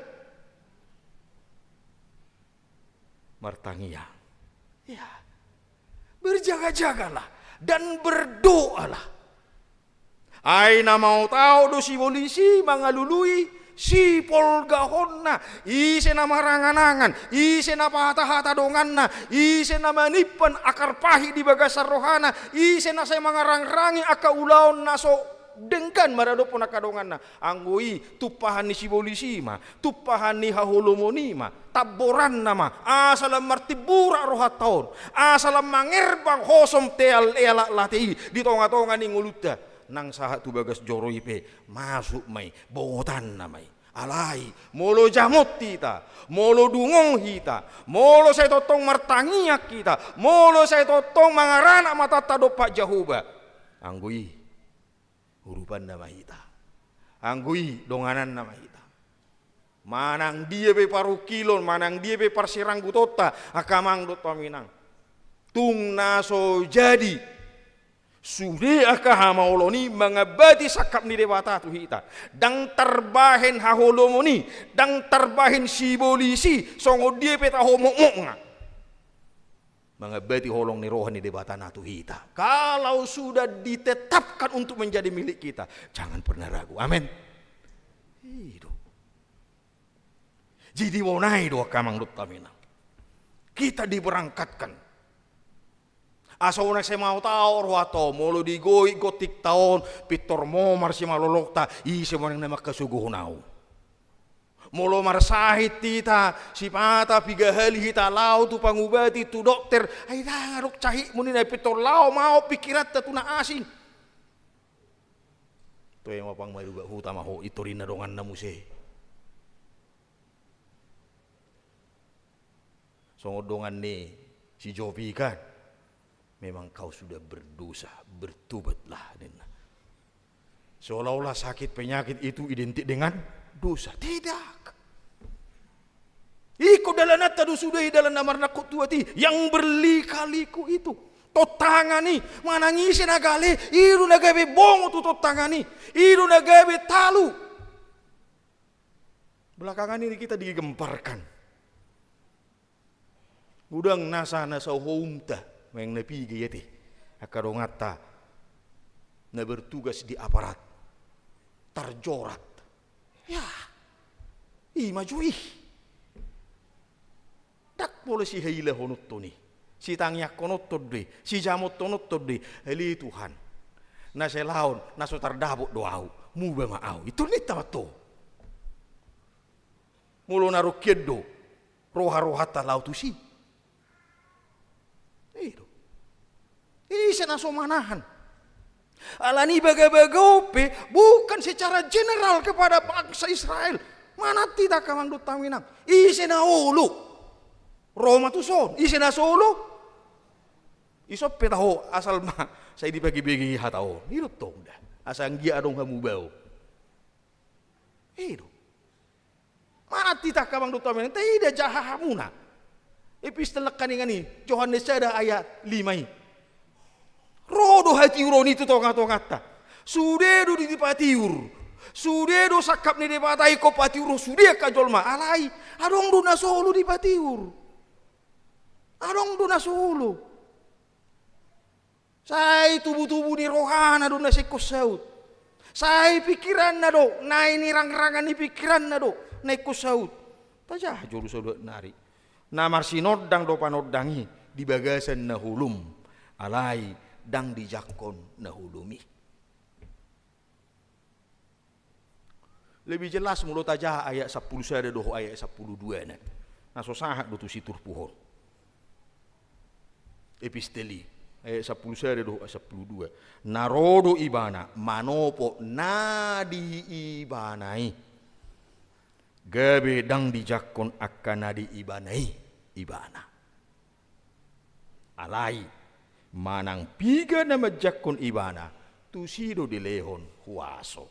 martangiang. Ya. Berjaga-jagalah dan berdoalah. Ai na maotaot do sibolis i mangalului sipolgahonna, ise na marangan-angan, ise na patahata donganna, ise na manimpan akar pahit di bagasan rohana, ise na sai mangarangrangi angka ulaon na so denggan maradophon angka donganna. Anggo i tumpahan ni sibolis i ma, tumpahan ni haholomon i ma, tamboranna ma, asa lam martimburak rohanta on, asa lam mangerbang hosom teal ealak late i di tonga-tonga ni ngolunta. Nang sahat tu bagas joro i pe, masuk ma i, bongotanna ma i. Alai, molo jamot hita, molo dungo hita, molo sai tongtong martangiang hita, molo sai tongtong mangaranak matanta dompak Jahowa, anggo i urupanna ma hita. Anggo i dongananna ma hita. Manang dia pe parungkilon, manang dia pe parsiranggutonta, angka amang dohot hamu inang. Tung na so jadi sude angka hamaolon i mangambati sangkap ni Debata tu hita. Ndang tarbahen haholomon i, ndang tarbahen sibolis i, songon dia pe taho mokmokna. Mangambati holong ni roha ni Debata na tu hita. Kalau sudah ditetapkan untuk menjadi milik kita, jangan pernah ragu. Amin. I do. Jadi bona i do angka amang dohot inang. Kita diberangkatkan. Asa unang sai maotaot rohanta on, molo digoit gontikta on, pintor momar simalolokta, ise ma unang na mangkasogohon au. Molo marsahit hita, sipata piga hali hita laho tu pangubati, tu dokter, ai ndang adong sahitmu ninna, pintor laho ma on pikiranta tu na asing. Toe ma pang madungak huta ma ho, i torinna donganna muse. Songon dongan ni si Job i kan, memang kau sudah berdosa, bertobatlah ninna. Seolah-olah sakit penyakit itu identik dengan dosa. Tidak. Ingkon dalananta do sude i dalan na marnangkok tuat i, yang berliku-liku itu. Tontangan i, manang ise na gale, i do na gabe bongo tu tontangan i, i do na gabe talu. Belakangan ini kita digemparkan. Godang nasa na saohomta, maeng na piga i ate, angka donganta na bertugas di aparat, tarjorat. Ya, i ma jo i. Ndang pola sihailahononton i, sitangianghononton do i, sijamothononton do i. Ale Tuhan, na selaon na so tardapot do au, muba ma au. I do ninta ma tutu. Molo na rongkian do roha-rohanta laho tusi. I do. Ise na so manahan? Alani i bagabaga on pe bukan secara general kepada bangsa Israel. Manat hita angka amang dohot inang. Ise na olo? Ro ma tuson. Ise na so olo? Ison pe taho, asal ma sai dibagibagi hata on. I do tong da. Asa anggiat adong hamubaon. I do. Manat hita angka amang dohot inang, taida ja hahamuna. Epistel nangkaningan i, Johannes sada ayat lima i. Ro do hatiuron i tu tonga-tonganta. Sude do dipatiur. Sude do sangkap ni Debata ingkon patiur sude angka jolma. Alai, adong do na so olo dipatiur. Adong do na so olo. Sai tubu-tubu ni rohana do na sai ingkon saut. Sai pikiranna do, na i ni rangrangan ni pikiranna do na ingkon saut. Tajaha jolo saluhut nari. Na marsinondang do panondang i di bagasan na holom. Alai ndang dijangkon na holom i. Lebih jelas molo tajaha ayat sampulu sada dohot ayat sampulu dua na. Na so sahat do tusi turpuk on. Epistel i, ayat sampulu sada dohot ayat sampulu dua. Na ro do ibana, manopot na di ibana i. Gabe ndang dijangkon angka na di ibana i, ibana. Alai, manang piga na manjangkon ibana, tusi do dilehon huaso.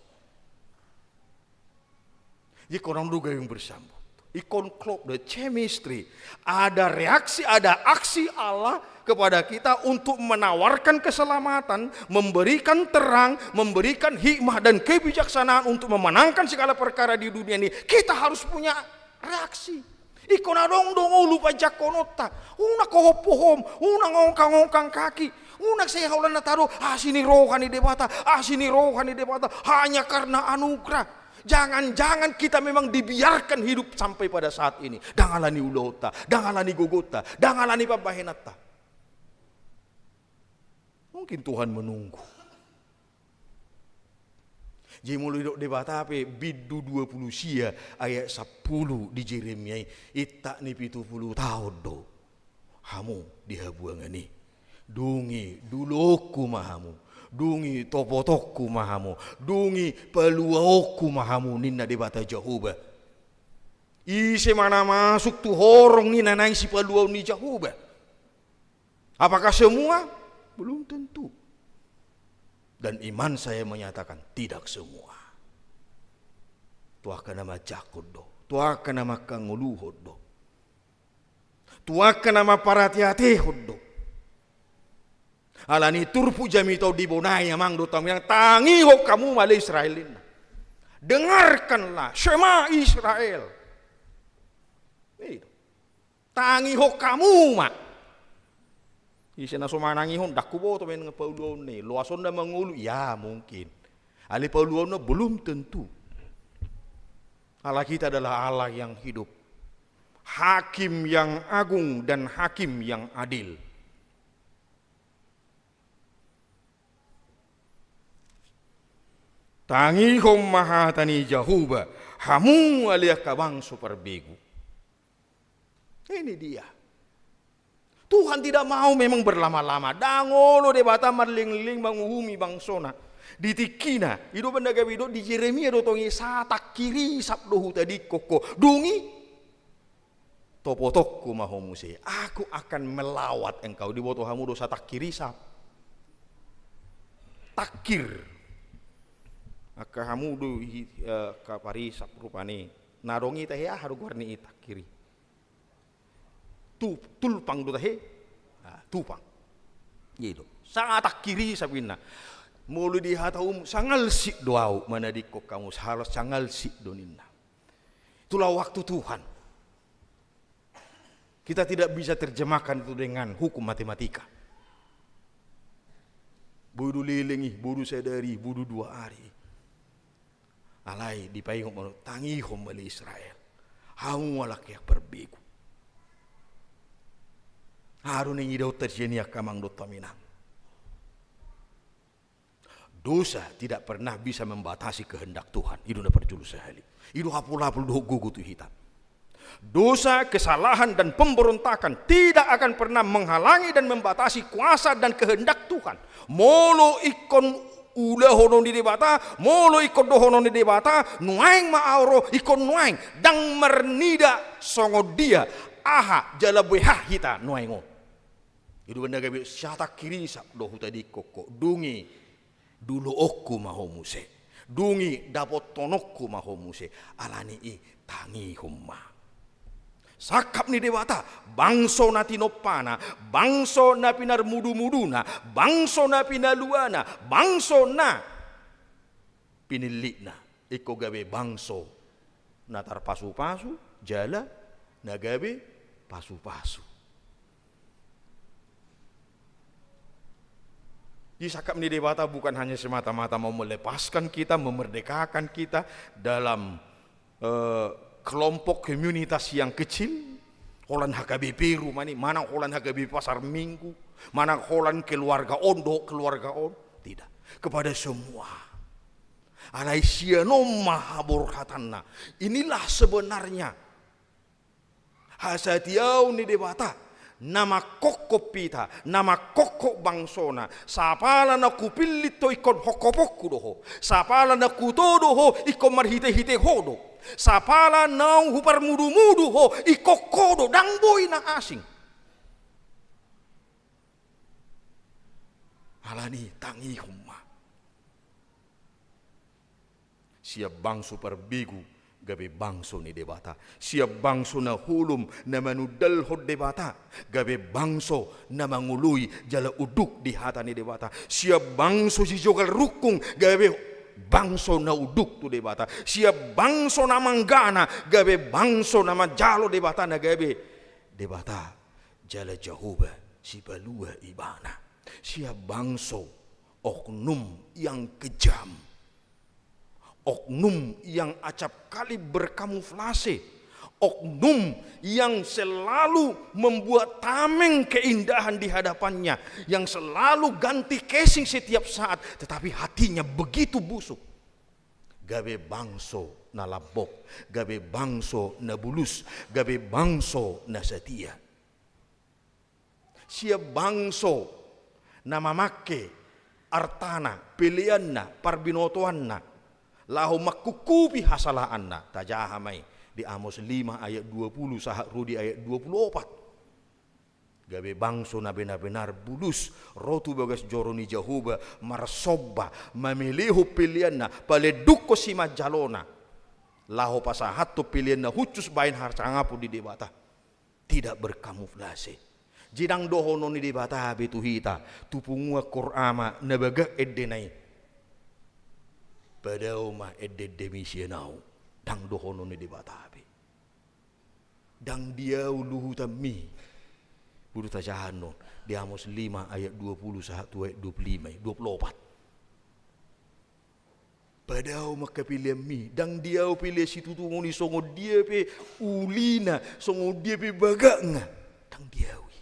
Jadi, ingkon adong do gayung bersambut. Ingkon klop do chemistry. Ada reaksi, ada aksi Allah kepada kita untuk menawarkan keselamatan, memberikan terang, memberikan hikmah dan kebijaksanaan untuk memenangkan segala perkara di dunia ini. Kita harus punya reaksi. Ingkon adong do ngolu panjangkononta. Unang hohom-hohom, unang ongkang-ongkang kaki. Unang sai holan na tado, asi ni roha ni Debata, asi ni roha ni Debata, hanya karena anugerah. Jangan-jangan kita memang dibiarkan hidup sampai pada saat ini. Ndang alani ulaonta, ndang alani gogonta, ndang alani pambahenanta. Mungkin Tuhan menunggu. Jadi molo didok Debata pe bindu dua pulu sia ayat sampulu di Jeremia i, intak ni pitu pulu taon do hamu di habuangan i. Dung i duluonku ma hamu, dung i topotonku ma hamu, dung i paluaonku ma hamu, ninna Debata Jahowa. Ise ma na masuk tu horong ni na naeng sipaluaon ni Jahowa? Apakah semua? Belum tentu. Dan iman saya menyatakan tidak semua. Tu angka na manjangkon do, tu angka na mangkangoluhon do, tu angka na mamparateatehon do. Alani turpuk jamita on di bona i, amang dohot inang, tangihon hamu ma ale Israel, ninna. Dengarkanlah, Shema Israel. I do. Tangihon hamu ma. Ise na so manangihon, ndang huboto memang pauluonna i. Loasonna mangolu, ya mungkin. Alai pauluonna belum tentu. Allah kita adalah Allah yang hidup, Hakim yang agung dan Hakim yang adil. Tangihon ma hata ni Jahowa, hamu ale angka bangso parbegu. Ini dia. Tuhan tidak mau memang berlama-lama. Ndang olo Debata marlingling manguhumi bangsona. Di tingkina, i do umbahen na gabe didok di Jeremia do tong i, satangki risap do hutadingkon ho. Dung i, topotonku ma ho muse. Aku akan melawat engkau. Diboto hamu do satangki risap? Tangkir. Angka hamu do i, eh, angka parisap rupani. Na adong i tahe aha do goar ni i tangkir i? Tu-, tulpang do tahe? Ah, tupang. I do. Satangki risap ninna. Molo di hata umum, sangalsik do ahu manadingkon hamu, sahal-, sangalsik do ninna. Itulah waktu Tuhan. Kita tidak bisa terjemahkan itu dengan hukum matematika. Boi do leleng i, boi do sadari, boi do dua ari. Alai dipaingot ma, tangihon ma ale Israel, hamu ale angka parbegu. Aha do naeng idaonta sian i angka amang dohot hamu inang? Dosa tidak pernah bisa membatasi kehendak Tuhan. I do na parjolo sahali. I do hapolhapol dohot gogo tu hita. Dosa, kesalahan, dan pemberontakan tidak akan pernah menghalangi dan membatasi kuasa dan kehendak Tuhan. Molo ingkon ulahonon ni Debata, molo ingkon dohonon ni Debata, nuaeng ma ahu ro, ingkon nuaeng, ndang marnida songon dia, aha, jala beha hita nuaeng on. I do umbahen na gabe satangki risap do hutadingkon ho. Dung i, duloonku ma ho muse. Dung i, dapothononku ma ho muse. Alani i, tangihon ma. Sangkap ni Debata, bangso na tinompana, bangso na pinarmudumuduna, bangso na pinaluana, bangso na pinillitna. Ingkon gabe bangso na tarpasupasu, jala na gabe pasupasu. Jadi sangkap ni Debata bukan hanya semata-mata mau melepaskan kita, memerdekakan kita dalam, eh, kelompok komunitas yang kecil, holan H K B P rupani, manang holan H K B P Pasar Minggu, manang holan keluarga on dohot keluarga on. Tidak. Kepada semua. Alai sian on ma haborhatanna. Inilah sebenarnya hasatiaon ni Debata, na mangkophop hita, na mangkophop bangsona. Sapala naung hupillit ho ingkon hophoponku do ho. Sapala naung hutodo ho ingkon marhitehite ho do. Sapala naung huparmudumudu ho ingkon ho do, ndang boi na asing. Alani i tangihon ma. Sian bangso parbegu gabe bangso ni Debata. Sian bangso na holom na manundalhon Debata gabe bangso na mangoloi jala unduk di hata ni Debata. Sian bangso sijogal rungkung gabe bangso na unduk tu Debata. Sian bangso na manggana gabe bangso na manjalo Debata na gabe Debata jala Jahowa sipalua ibana. Sian bangso oknum yang kejam, oknum yang acap kali berkamuflase, oknum yang selalu membuat tameng keindahan di hadapannya, yang selalu ganti casing setiap saat, tetapi hatinya begitu busuk. Gabe bangso na lambok, gabe bangso na bulus, gabe bangso na setia. Sian bangso na mamangke artana, peleanna, parbinotoanna, laho mangkungkupi hasalaanna, tajaha ma i di Amos lima ayat dua puluh sahat ro di ayat dua puluh opat. Gabe bangso na benar-benar bulus, ro tu bagas joro ni Jahowa, marsomba, mamelehon peleanna, palendukhon simanjalona, laho pasahathon pelean na hushus bahen harsangapon di Debata. Tidak berkamuflase. Jadi ndang dohonon ni Debata be tu hita, tu punguan Koor Ama na bagak endena i, padao ma endeendemi sian ahu. Ndang dohonon ni Debata be. Ndang di ahu luhutanmi. Boi do tajaha annon. Di Amos lima ayat dua puluh sahat tu ayat dua puluh lima, dua puluh opat. Padao ma angka peleanmi, ndang di ahu pelean situtungon i songon dia pe ulina, songon dia pe bagakna. Ndang di ahu i.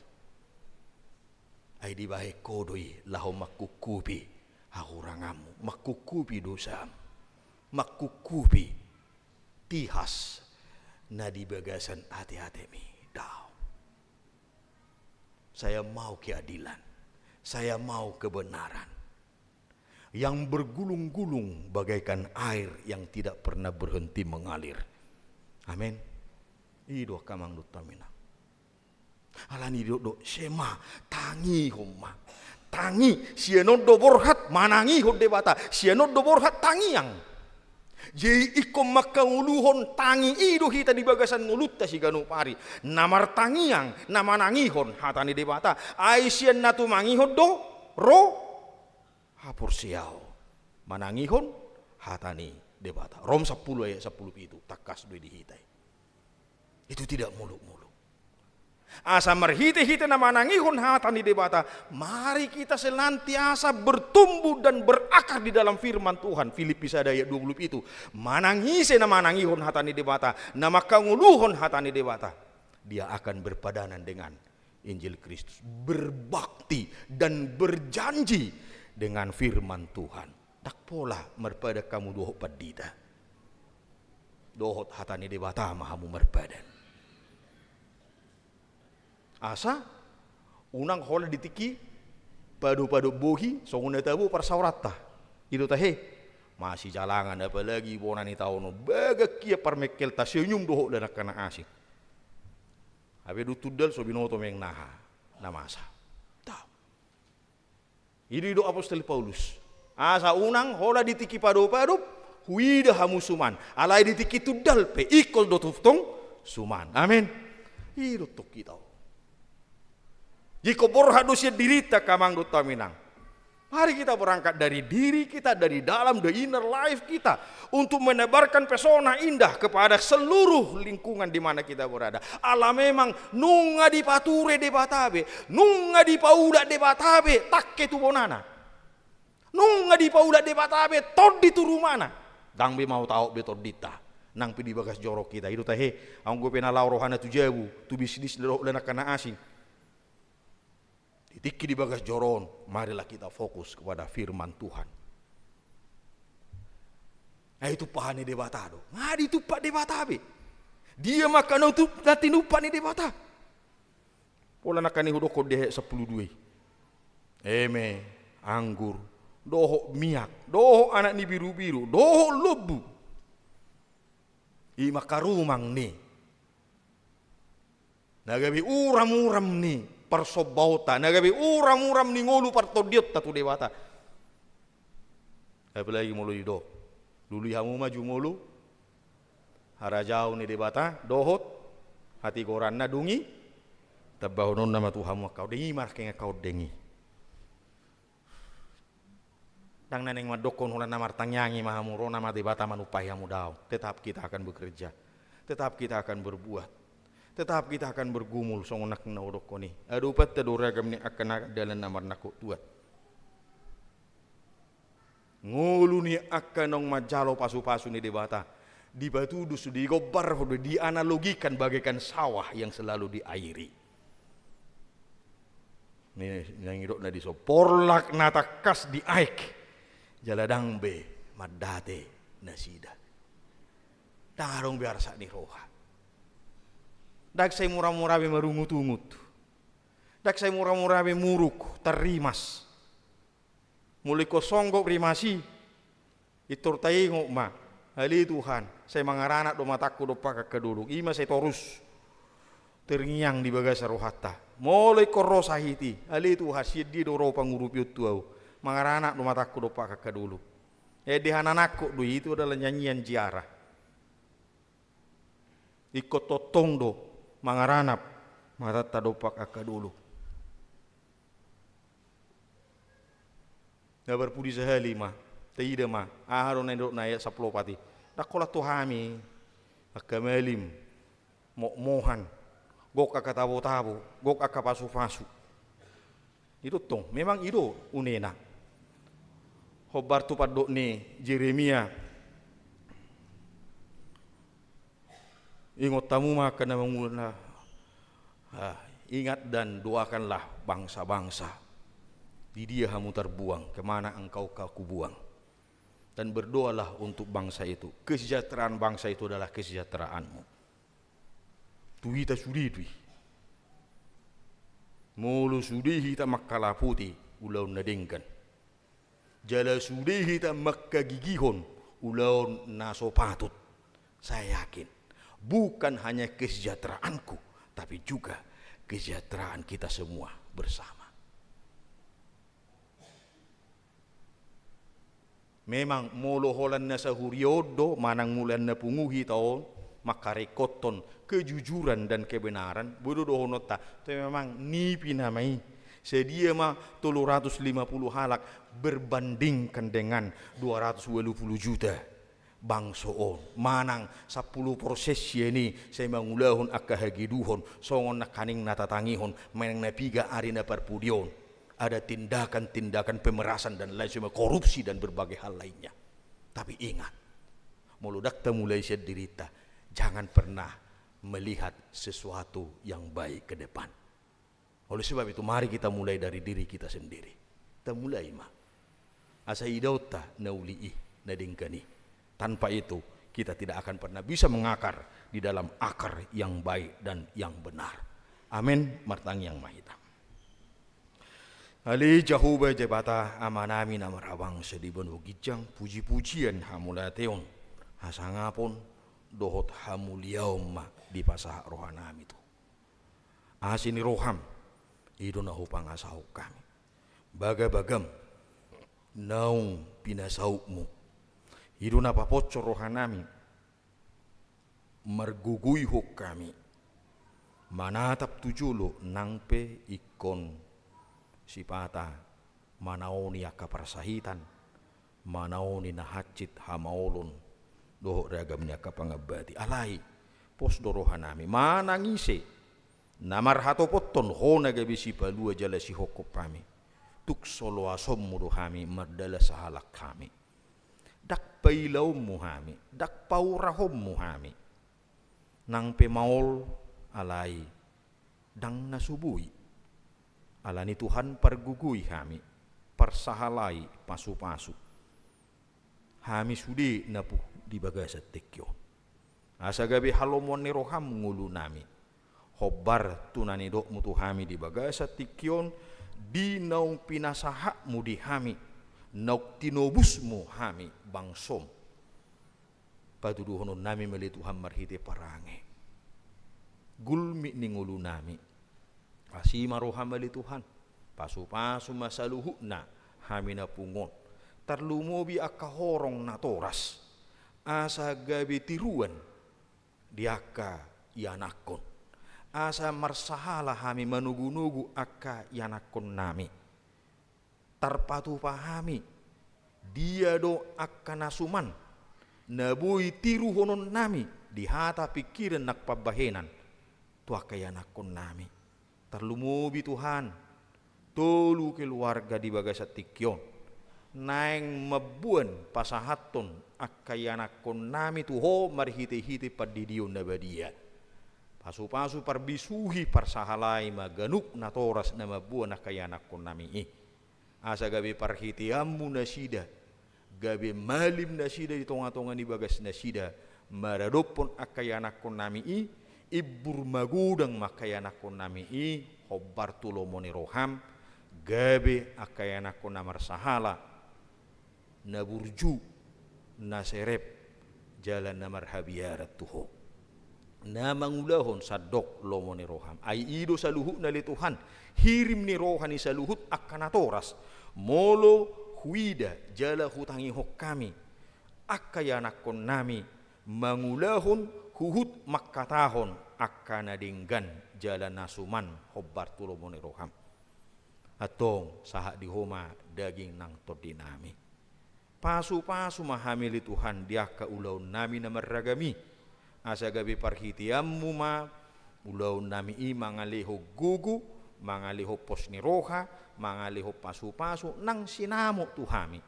Ai dibahen ho do i laho mangkungkupi hahuranganmu, mangkungkupi dosam, mangkungkupi tihas na di bagasan ateatemi. Daong. Saya mau keadilan. Saya mau kebenaran yang bergulung-gulung bagaikan air yang tidak pernah berhenti mengalir. Amin. I do angka amang dohot inang. Alani i didok do, Shema, tangihon ma. Tangi, sian on do borhat, manangihon Debata. Sian on do borhat, tangiang. Jadi ingkon mangkangoluhon tangi i do hita di bagasan ngolunta siganup ari. Na martangiang, na manangihon hata ni Debata. Ai sian na tumangihon do ro haporseaon. Manangihon hata ni Debata. Rom sampulu ayat sampulu pitu, tangkas do i di hita i. Itu tidak muluk-muluk. Asa marhite-hite na manangihon hata ni Debata, mari kita senantiasa bertumbuh dan berakar di dalam firman Tuhan. Filipi sada ayat dua puluh pitu. Manang ise na manangihon hata ni Debata, na mangkangoluhon hata ni Debata, dia akan berpadanan dengan Injil Kristus, berbakti dan berjanji dengan firman Tuhan. Ndang pola marpadan hamu dohot pandita. Dohot hata ni Debata ma hamu marpadan. Asa unang holan di tingki padopadop bohi songon na tabo parsaoranta. I do tahe, masijalangan apalagi bona ni taon on, bagan hian parmengkelta, senyum do holan angka na asing. Hape dung tundal so binoto mengeng na aha, na masa. Tah. I do didok apostel Paulus. Asa unang holan di tingki padopadop huida hamu suman. Alai di tingki tundal pe ingkon do tongtong suman. Amin. I do tong hita on. Ingkon borhat do sian dirinta angka amang dohot inang. Mari kita berangkat dari diri kita, dari dalam, the inner life kita, untuk menebarkan pesona indah kepada seluruh lingkungan di mana kita berada. Ala memang nunga dipature Debata be, nunga dipaulak Debata be tangke tu bonana. Nunga dipaulak Debata be tondi tu rumana. Ndang be mau taon be tondinta nang pe di bagas joro hita. I do tahe, anggo pe na laho rohana tu jabu, tu bisnisna dohot angka na asing. Di tingki di bagas joro on, marilah kita fokus kepada firman Tuhan. Ai tumpahan ni Debata do. Nga ditumpak Debata be. Dia ma angka na tu-, na tinumpak ni Debata. Pola nangkin i hudokkon di ayat sampulu dua i. Eme, anggur, dohot miak, dohot anak ni birubiru, dohot lombu. I ma angka rumang ni na gabe uramuram ni parsombaonta, na gabe uramuram ni ngolu partondionta tu Debata. Apalagi molo didok, lului hamu ma jumolo harajaon ni Debata dohot hatigoranna, dung i tambahononna ma tu hamu angka on. Deng i ma nangkin angka on, deng i. Ndang na naeng mandokkon holan na martangiangi ma hamu, ro nama Debata manumpahi hamu, daong. Tetap kita akan bekerja. Tetap kita akan berbuat. Tetap kita akan bergumul songon nangkin na hudokkon i. Adopanta do ragam ni angka na dalan na marnangkok tuat. Ngolu ni angka naung manjalo pasupasu ni Debata dipatudos, digombarhon, dianalogikan bagaikan sawah yang selalu diairi. Ni, naeng didok na dison, porlak na tangkas di aek, jala ndang be mandate nasida. Ndang adong be arsak ni roha. Ndang sai muramura be marungutungut. Ndang sai muramura be muruk, tarrimas. Molo ingkon songgop rimas i, pintor taingot ma, ale Tuhan, sai mangaranak do matangku dompak angka dolok. I ma sai torus terngiang di bagasan rohanta. Molo ingkon ro sahit i, ale Tuhan, sian dia do ro pangurupion tu ahu? Mangaranak do matangku dompak angka dolok. Ende hananangkok do i, itu adalah nyanyian ziarah. Ingkon tongtong do mangaranap matanta dompak angka dolok. Na parpudi sahali ma, taida ma, aha do na nidok na ayat sampulu opat i. Ndang holan tu hami angka malim, mokmohan, gok angka tabotabo, gok angka pasupasu. I do tong, memang i do unena. Hombar tu pandok ni Jeremia, ingot hamu ma angka na mangula, ah, ingat dan doakanlah bangsa-bangsa. Di dia hamu tarbuang, ke mana engkau ka kubuang. Dan berdoalah untuk bangsa itu. Kesejahteraan bangsa itu adalah kesejahteraanmu. Tu hita sude do i. Molo sude hita mangkalapoti ulaon na denggan, jala sude hita mangkagigihon ulaon na so patut, saya yakin bukan hanya kesejahteraanku, tapi juga kesejahteraan kita semua bersama. Memang molo holan na sahuria on do manang molo na pungu hita on mangkarekothon kejujuran dan kebenaran, boi do dohononta, tapi memang nipi nama i. Sadia ma tolu ratus lima puluh halak berbandingkan dengan dua ratus walu puluh juta bangso on, manang sampulu persen sian i sai mangulahon angka hageduhon, songon nangkaning na tatangihon manang na piga ari na parpudi on. Ada tindakan-tindakan pemerasan dan lain sebagainya, korupsi dan berbagai hal lainnya. Tapi ingat, molo ndang tamulai sian dirinta, jangan pernah melihat sesuatu yang baik ke depan. Oleh sebab itu, mari kita mulai dari diri kita sendiri. Tamulai ma. Asa idaonta na uli i, na denggan i. Tanpa itu, kita tidak akan pernah bisa mengakar di dalam akar yang baik dan yang benar. Amin. Martangiang ma hita. Ale Jahowa Debata Amanami na marhabangsa di banua ginjang, puji-pujian, hamauliateon, hasangapon dohot hamuliaon ma dipasahat rohanami tu asi ni roham. I do na hupangasahon hami bagabagam naung pinasautmu. I do na paposo rohanami, margogoihon hami manatap tu jolo nang pe ingkon sipata manaoni angka parsahitan, manaoni na hansit, hamaolon dohot ragam ni angka pangambati. Alai pos do rohanami manang ise na marhatopothon ho na gabe sipalua jala sihophop hami. Tung so loasonmu do hami mardalan sahalak hami. Ndang pailaonmu hami, ndang paurahonmu hami. Nang pe maol, alai ndang na so boi. Alani Tuhan pargogoi hami, parsahalai, pasupasu hami sude na pungu di bagasan tingki on. Asa gabe halomoan ni roham ngolunami, hombar tu na nidokmu tu hami di bagasan tingki on, di naung pinasahatmu di hami, naung tinobusmu hami bangsom. Patuduhononnami ma ale Tuhan marhite parange. Gulmit ni ngolunami. Asi ma roham ale Tuhan. Pasupasu ma saluhutna hami na pungu on. Tarlumobi angka horong natoras. Asa gabe tiruan di angka ianakhon. Asa marsahala hami manogunogu angka ianakhonnami. Tarpatupa hami, dia do angka na suman, na boi tiruhononnami di hata, pingkiran nang pambahenan tu angka ianakhonnami. Tarlumobi Tuhan, tolu keluarga di bagasan tingki on, naeng mamboan pasahathon angka ianakhonnami tu Ho marhitehite pandidion na badia. Pasupasu, parbisuhi, parsahalai ma ganup natoras na mamboan angka ianakhonnami i. Asa gabe parhiteanmu nasida, gabe malim nasida di tongatonga ni bagasnasida, maradophon angka ianakhonnami i, imbur magodang ma angka ianakhonnami i, hombar tu lomo ni roham, gabe angka ianakhon na marsahala, na burju, na serep, jala na marhabiaran tu Ho, na mangulahon sandok lomo ni roham. Ai i do saluhutna ale Tuhan, hirim ni roha ni saluhut angka natoras, molo huida jala hutangihon hami angka ianakhonnami mangulahon huhut mangkatahon angka na denggan jala na suman hombar tu lomo ni roham. Antong sahat di Ho ma daging nang tondinami. Pasupasu ma hami ale Tuhan di angka ulaonnami na marragam i, asa gabe parhiteanmu ma ulaonnami i mangalehon gogo, mangalehon pos ni roha, mangalehon pasu-pasu, nang sinamot tu hami.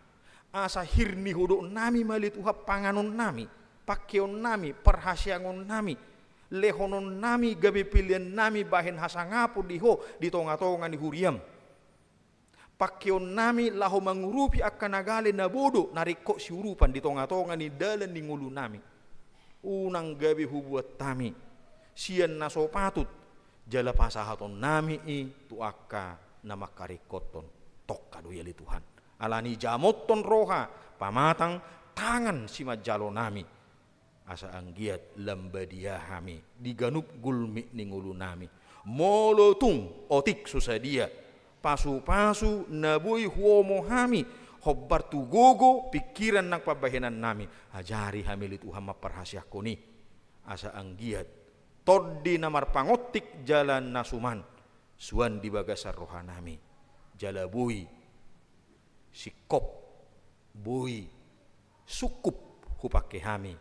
Asa hir ni hudok nami ma ale Tuhan panganon nami, pangkeon nami, parhaseangon nami, lehonon nami gabe pelean nami bahen hasangapon di Ho di tonga-tonga ni huriam. Pangkeon nami laho mangurupi angka na gale na bodo na ringkot siurupan di tonga-tonga ni dalan ni ngolu nami. Unang gabe hubuat hami sian na so patut, jala pasahaton nami i tu angka na mangkaringkothon. Tongka do i ale Tuhan. Alani i jamothon roha pamatang tangan simanjalo nami. Asa anggiat lam badia hami di ganup gulmit ni ngolu nami. Molo tung otik so sadia pasu-pasu na boi huomo hami hombar tu gogo pingkiran nang pambahenan nami, ajari hami ale Tuhan mamparhaseangkon i. Asa anggiat tondi na marpangontik jala na suman suan di bagasan roha nami. Jala boi singkop, boi sungkup hupangke hami,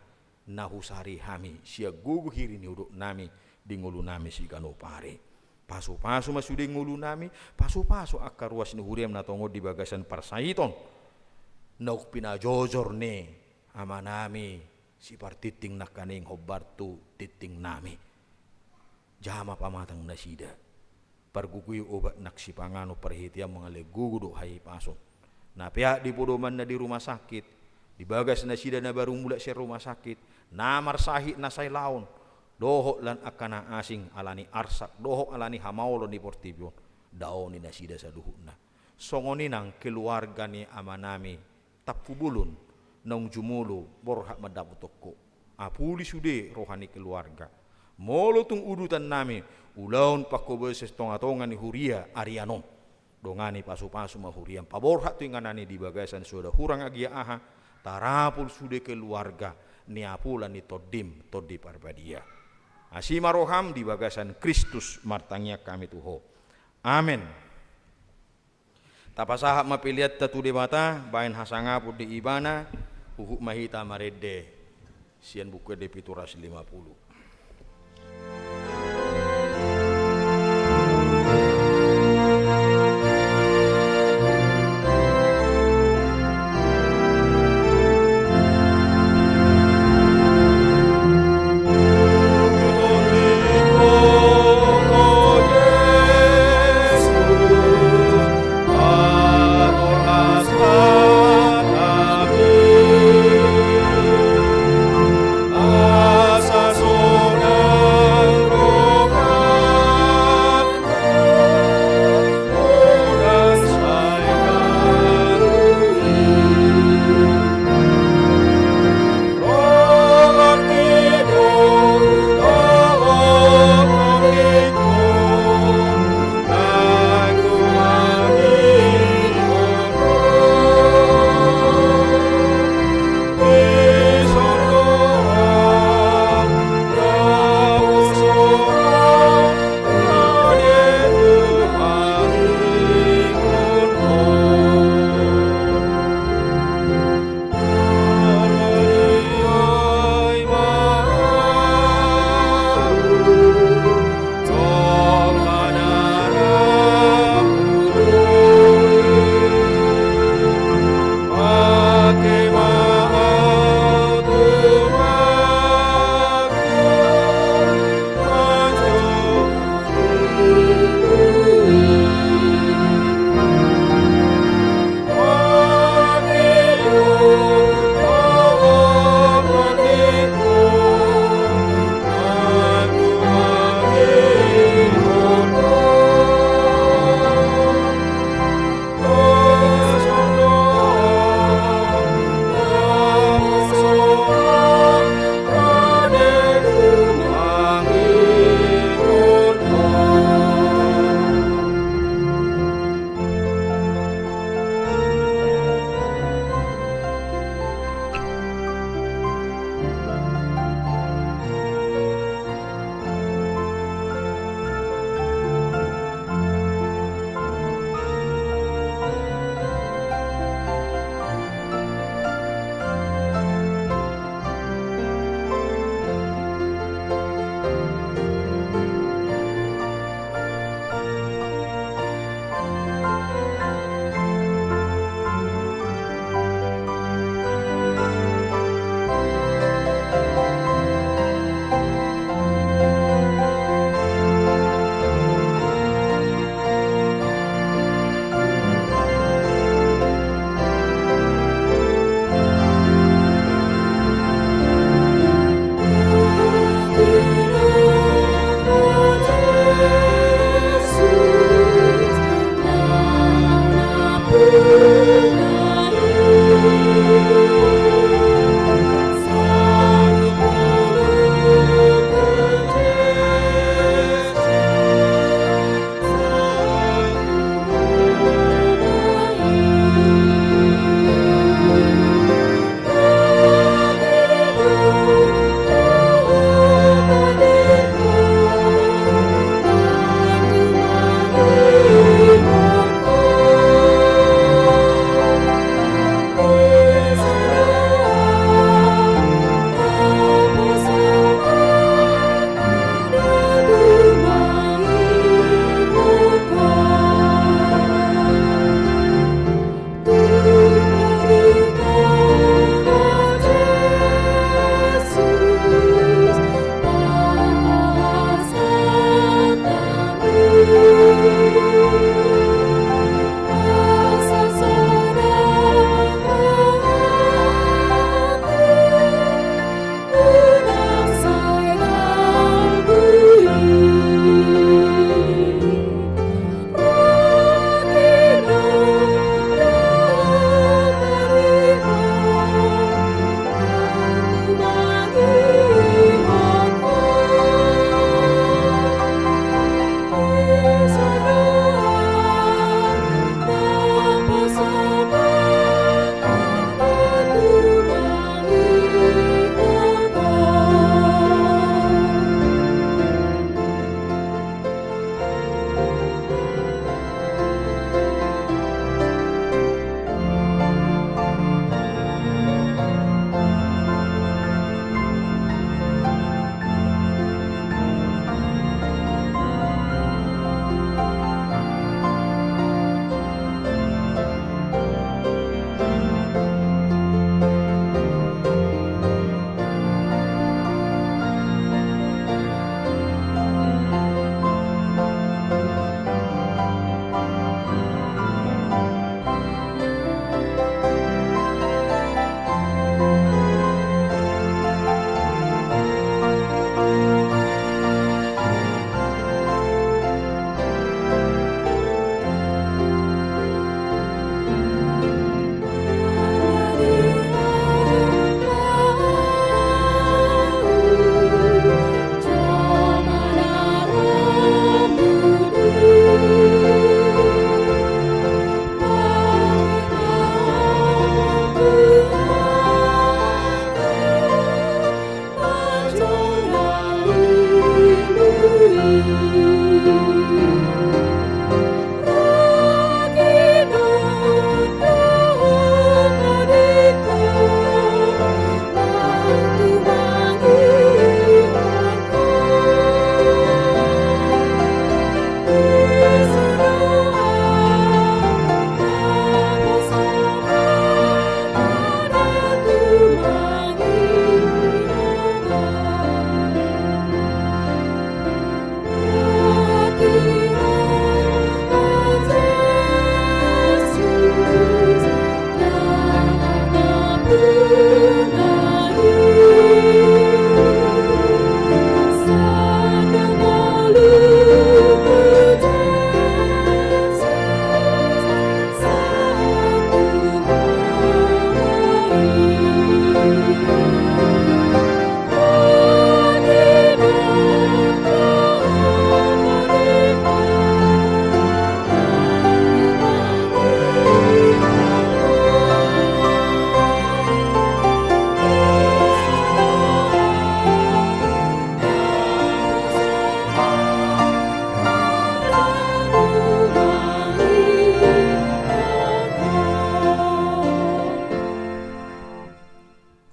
na husari hami sian gogo hir ni hudok nami di ngolu nami siganup ari. Pasu-pasu ma sude ngolu nami, pasu-pasu angka ruas ni huriam na tongon di bagasan parsaiton. Naung pinajojor ni ama nami sipartingting nangkaning hombar tu tingting nami. Jama pamatang nasida. Pargogoi obat nang sipanganon, parhitean mangalehon gogo dohot hahipason. Na peak di podomanna di rumah sakit, di bagas nasida na baru mulak sian rumah sakit, na marsahit na sailaon, dohot lan angka na asing alani arsak dohot alani hamaolon ni portibi on, daoni nasida saluhutna. Songon i nang keluarga ni ama nami Tampubolon, naung jumolo borhat mandapothon Ho. Apuli sude roha ni keluarga. Molo tung udutan nami ulaon pangkobasan tonga-tonga ni huria arian on, dongani pasu-pasu ma huriam, paborhat tu inganan i di bagasan soada hurang agia aha, tarapul sude keluarga ni apula ni Tondim, Tondi Parbadia. Asi ma roham di bagasan Kristus martangiang hami tu Ho. Amen. Tapasahat ma peleanta tu Debata bahen hasangapon di Ibana. Huhut ma hita marende sian Buku Ende pitu ratus lima puluh.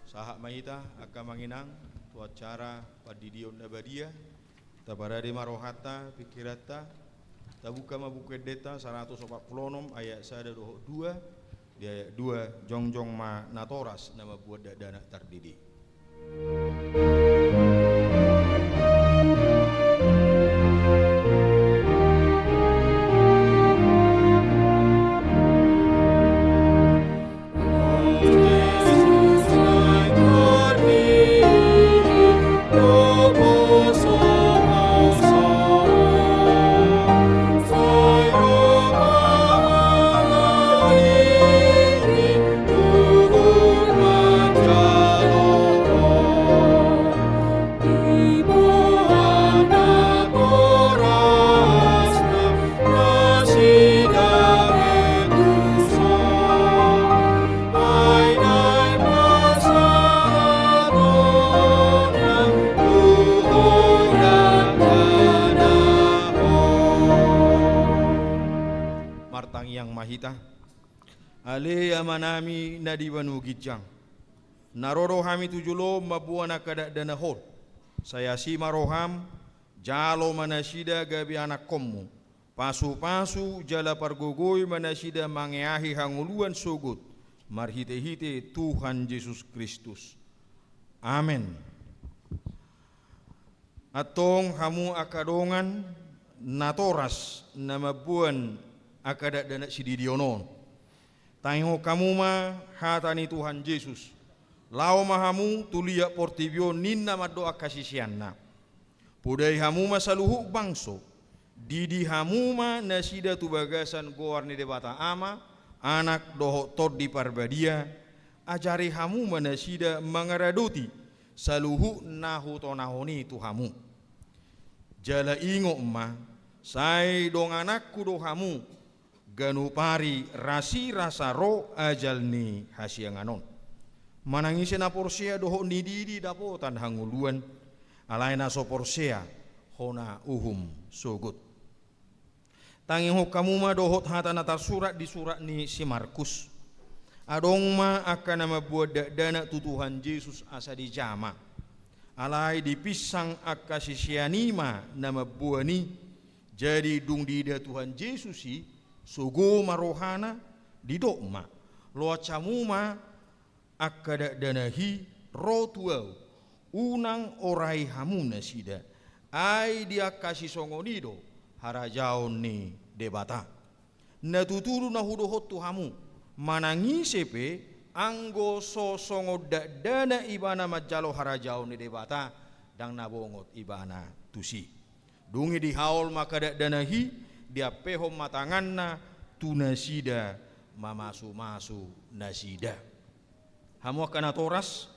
Sahat ma hita angka amang inang tu acara pandidion na badia. Taparade ma rohanta, pingkiranta. Tabuka ma Buku Endenta saratus opat pulu onom ayat sada dohot dua. Di ayat dua, jongjong ma natoras na mambuat dakdanak tardidi. Martangiang ma hita. Ale Amanami na di banua ginjang, na ro do hami tu jolo mamboan angka dakdanak on. Sai asi ma roham, jalo ma nasida gabe anakkonmu. Pasupasu jala pargogoi ma nasida mangeahi hangoluan sogot, marhitehite Tuhan Jesus Kristus. Amen. Antong hamu angka dongan natoras na mamboan angka dakdanak sididion on, tangihon hamu ma hata ni Tuhan Jesus. Laho ma hamu tu liat portibi on, ninna mandok angka siseanna. Podai hamu ma saluhut bangso, didi hamu ma nasida tu bagasan goar ni Debata Ama, Anak dohot Tondi Parbadia, ajari hamu ma nasida mangaradoti saluhut na hutonahon i tu hamu. Jala ingot ma, sai dongananku do hamu, ganup ari rasirasa ro ajal ni hasiangan on. Manang ise na porsea dohot nididi dapotan hangoluan, alai na so porsea hona uhum sogot. Tangihon hamu ma dohot hata na tarsurat di surat ni si Markus. Adong ma angka na mamboan dakdanak tu Tuhan Jesus asa dijama. Alai dipinsang angka sisean i ma na mamboan i. Jadi dung diida Tuhan Jesus i, sogo ma rohana, didok ma: Loas hamu ma angka dakdanak i ro tu Ahu, unang orai hamu nasida. Ai di angka sisongon i do harajaon ni Debata. Na tutu do na hudokhon tu hamu, manang ise pe, anggo so songon dakdanak ibana manjalo harajaon ni Debata, ndang na bongot ibana tusi. Dung i dihaol ma angka dakdanak i, diampehon ma tanganna tu nasida, mamasumasu nasida. Hamu angka natoras,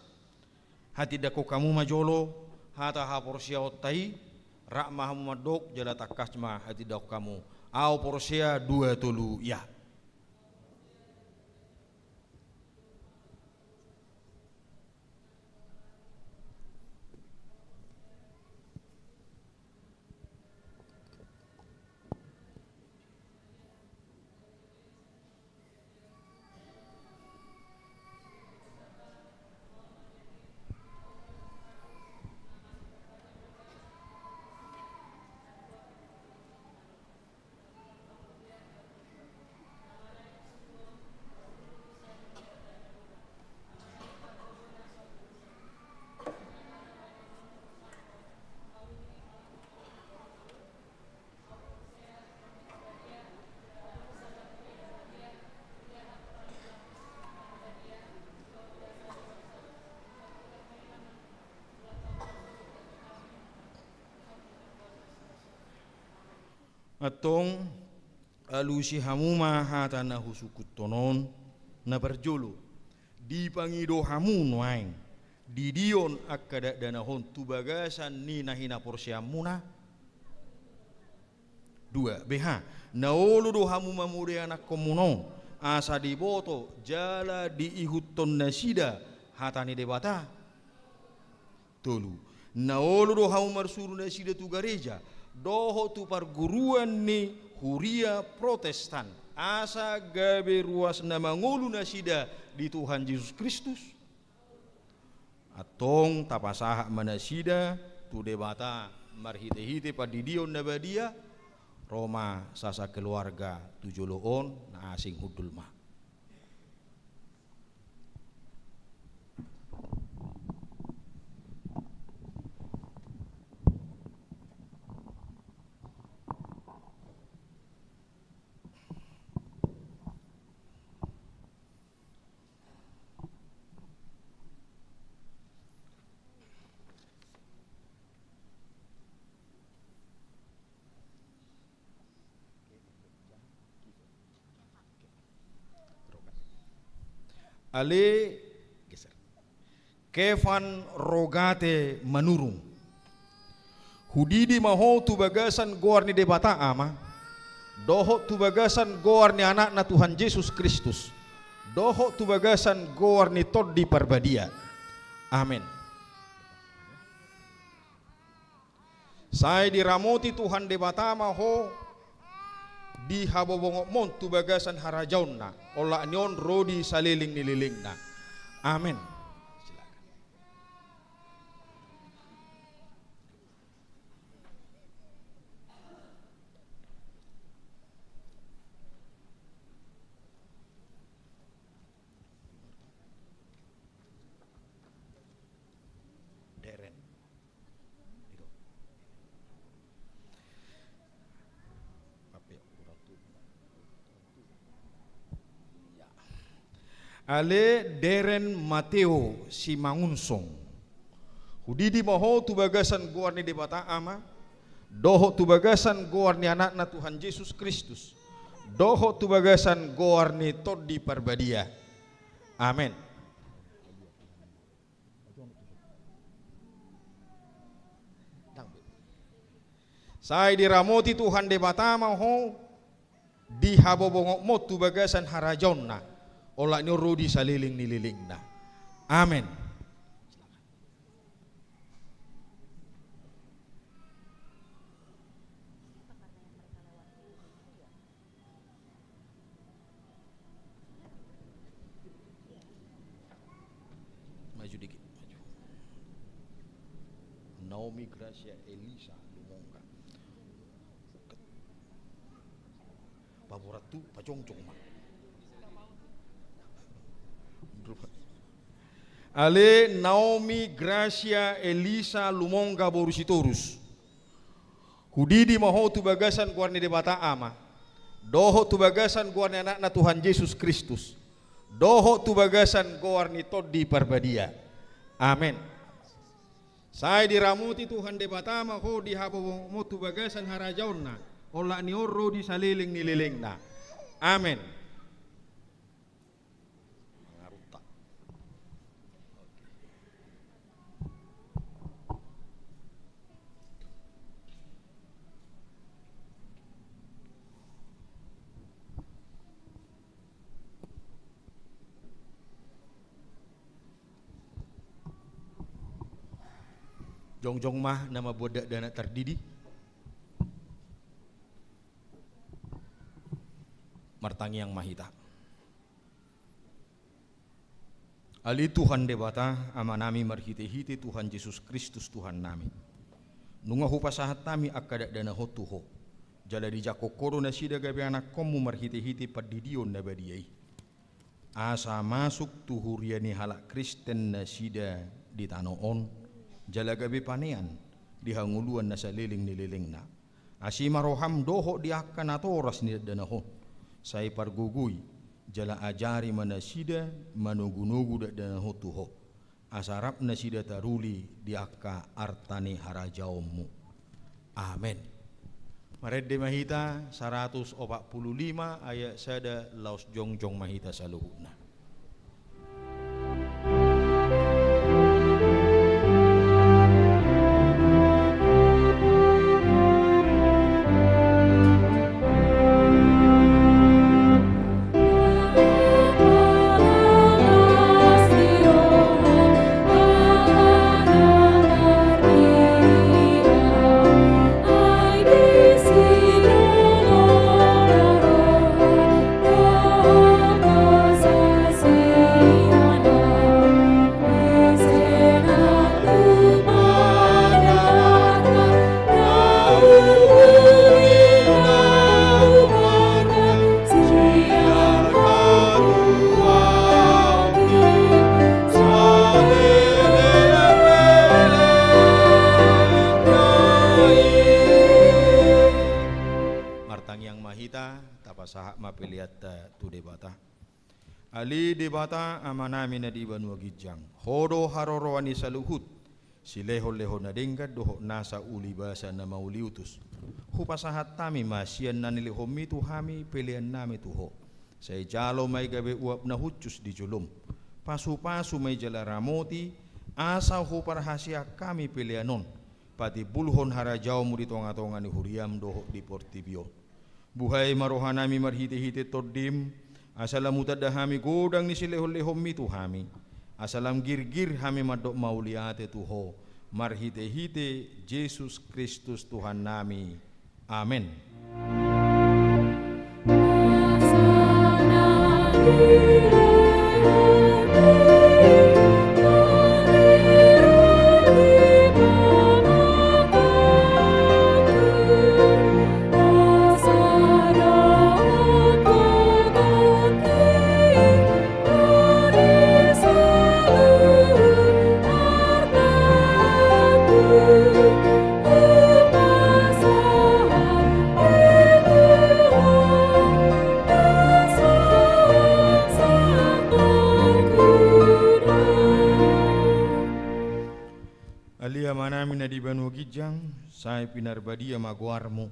hatindangkon hamu ma jolo hata haporseaonta i, rap ma hamu mandok, jala tangkas ma hatindangkon hamu: Ahu porsea, dua tolu, ya. Antong, alusi hamu ma hata na husungkunhon on. Na parjolo, dipangido hamu nuaeng didion angka dakdanak on tu bagasan ni na hinaporseaonmuna? Dua, beha, na olo do hamu mamodai anakkonmuna on, asa diboto jala diihuthon nasida hata ni Debata? Tolu, na olo do hamu marsuru nasida tu gareja dohot tu parguruan ni huria Protestan, asa gabe ruas na mangolu nasida di Tuhan Jesus Kristus? Antong tapasahat ma nasida tu Debata marhitehite pandidion na badia. Ro ma sasakeluarga tu jolo on, na asing hundul ma. Ale, geser. Kefan Rogate Manurung. Hudidi ma ho tu bagasan goar ni Debata Ama, dohot tu bagasan goar ni Anakna Tuhan Jesus Kristus, dohot tu bagasan goar ni Tondi Parbadia. Amen. Sai diramoti Tuhan Debata ma ho di habobongotmon tu bagasan harajaonna, olat ni on ro di saleleng ni lelengna. Amen. Deren. Ito. Maaf ya, kurang tuh. Ya. Ale Deren Mateo Simangunsong. Hudidi ma ho tu bagasan goar ni Debata Ama, dohot tu bagasan goar ni Anakna Tuhan Jesus Kristus, dohot tu bagasan goar ni Tondi Parbadia. Amen. Sai diramoti Tuhan Debata ma ho di habobongotmon tu bagasan harajaonna, olat ni on ro di saleleng ni lelengna. Amen. Maju dikit, maju. Naomi Gracia Elisa Lumongga. Paborat tu pajongjong ma. Ale Naomi Gracia Elisa Lumongga boru Sitorus. Hudidi ma ho tu bagasan goar ni Debata Ama, dohot tu bagasan goar ni Anakna Tuhan Jesus Kristus, dohot tu bagasan goar ni Tondi Parbadia. Amen. Sai diramoti Tuhan Debata ma ho di habobongotmon tu bagasan harajaonna, olat ni on ro di saleleng ni lelengna. Amen. Mangarunta. Jongjong ma na mambuat dakdanak tardidi. Martangiang ma hita. Ale Tuhan Debata, Amanami marhitehite Tuhan Jesus Kristus Tuhannami. Nunga hupasahat hami angka dakdanak on tu Ho. Jala dijangkon Ho do nasida gabe anakkonmu marhitehite pandidion na badia i. Asa masuk tu huria ni halak Kristen nasida di tano on, jala gabe panean di hangoluan na saleleng ni lelengna. Asi ma roham dohot di angka natoras ni dakdanak on, sai pargogoi, jala ajari ma nasida manogunogu dakdanak on tu Ho, asa rap nasida taruli di angka arta ni harajaonmu. Amen. Marende ma hita saratus opat pulu lima ayat sada, laos jongjong ma hita saluhutna. Martangiang ma hita, tapasahat ma peleanta tu Debata. Ale Debata, Amanami na di banua ginjang, Ho do haroroan ni saluhut, silehonlehon na denggan dohot nasa ulibasa na mauliutus. Hupasahat hami ma sian na nilehonMi tu hami peleannami tu Ho. Sai jalo ma i gabe uap na hushus di joloM. Pasupasu ma i jala ramoti, asa huparhaseang hami pelean on patimbulhon harajaonMu di tongatonga ni huriaM dohot di portibi on. Buhai ma rohanami marhitehite TondiM, asa lam hutanda hami godang ni silehonlehonMi tu hami, asa lam girgir hami mandok mauliate tu Ho, marhitehite Jesus Kristus Tuhannami. Amen. Ale Amanami na di banua ginjang, sai pinarbadia ma goarMu,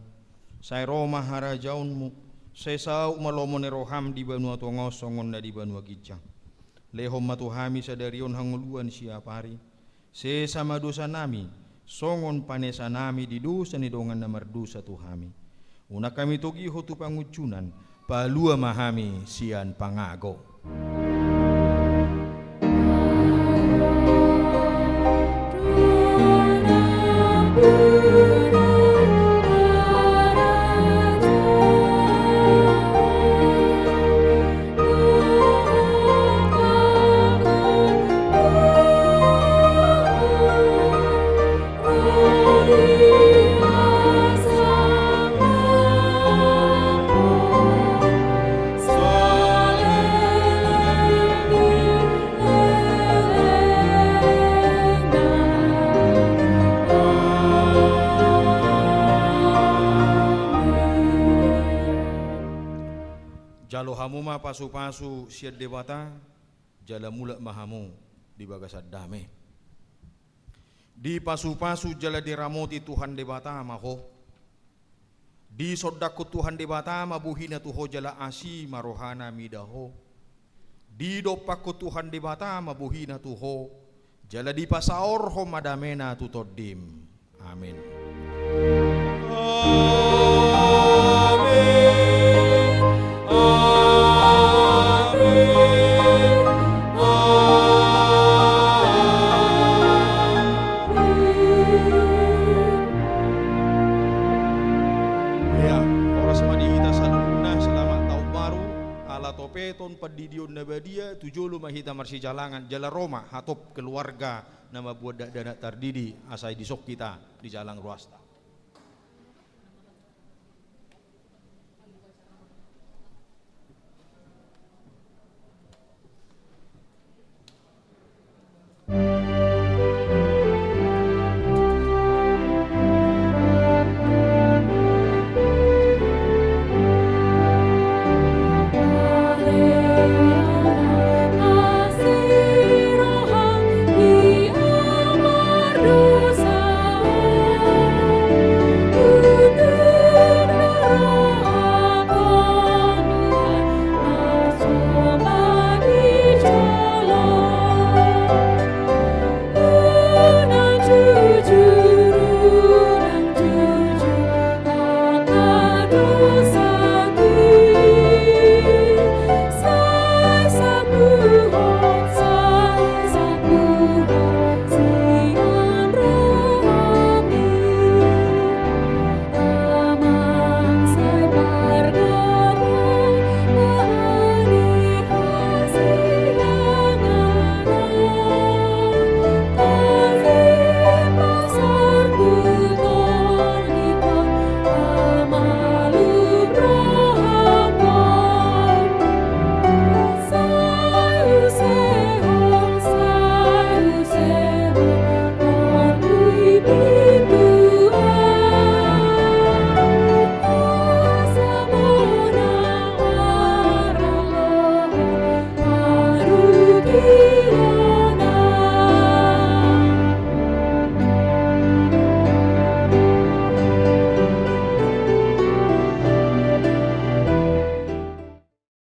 sai ro ma harajaonMu, sai saut ma lomo ni rohaM di banua tonga on songon na di banua ginjang. Lehon ma tu hami sadari on hangoluan siapari. Sesa ma dosanami, songon panesanami di dosa ni dongan na mardosa tu hami. Unang hami togihon tu pangunjunan, palua ma hami sian pangago. Jalo hamu ma pasupasu sian Debata, jala mulak ma hamu di bagasan dame. Dipasupasu jala diramoti Tuhan Debata ma ho. Disondangkon Tuhan Debata ma bohina tu ho jala asi ma rohana mida ho. Didompakkon Tuhan Debata ma bohina tu ho, jala dipasaorhon ma damena tu tondim. Amin. Amin. Amin. Amin. Ya, horas ma di hita saluhutna, selamat tahun baru. Ala topeton pandidion na badia, tu jolo ma hita marsijalangan, jala ro ma hatop keluarga na mambuat dakdanak tardidi, asa dison hita di jalang ruasta.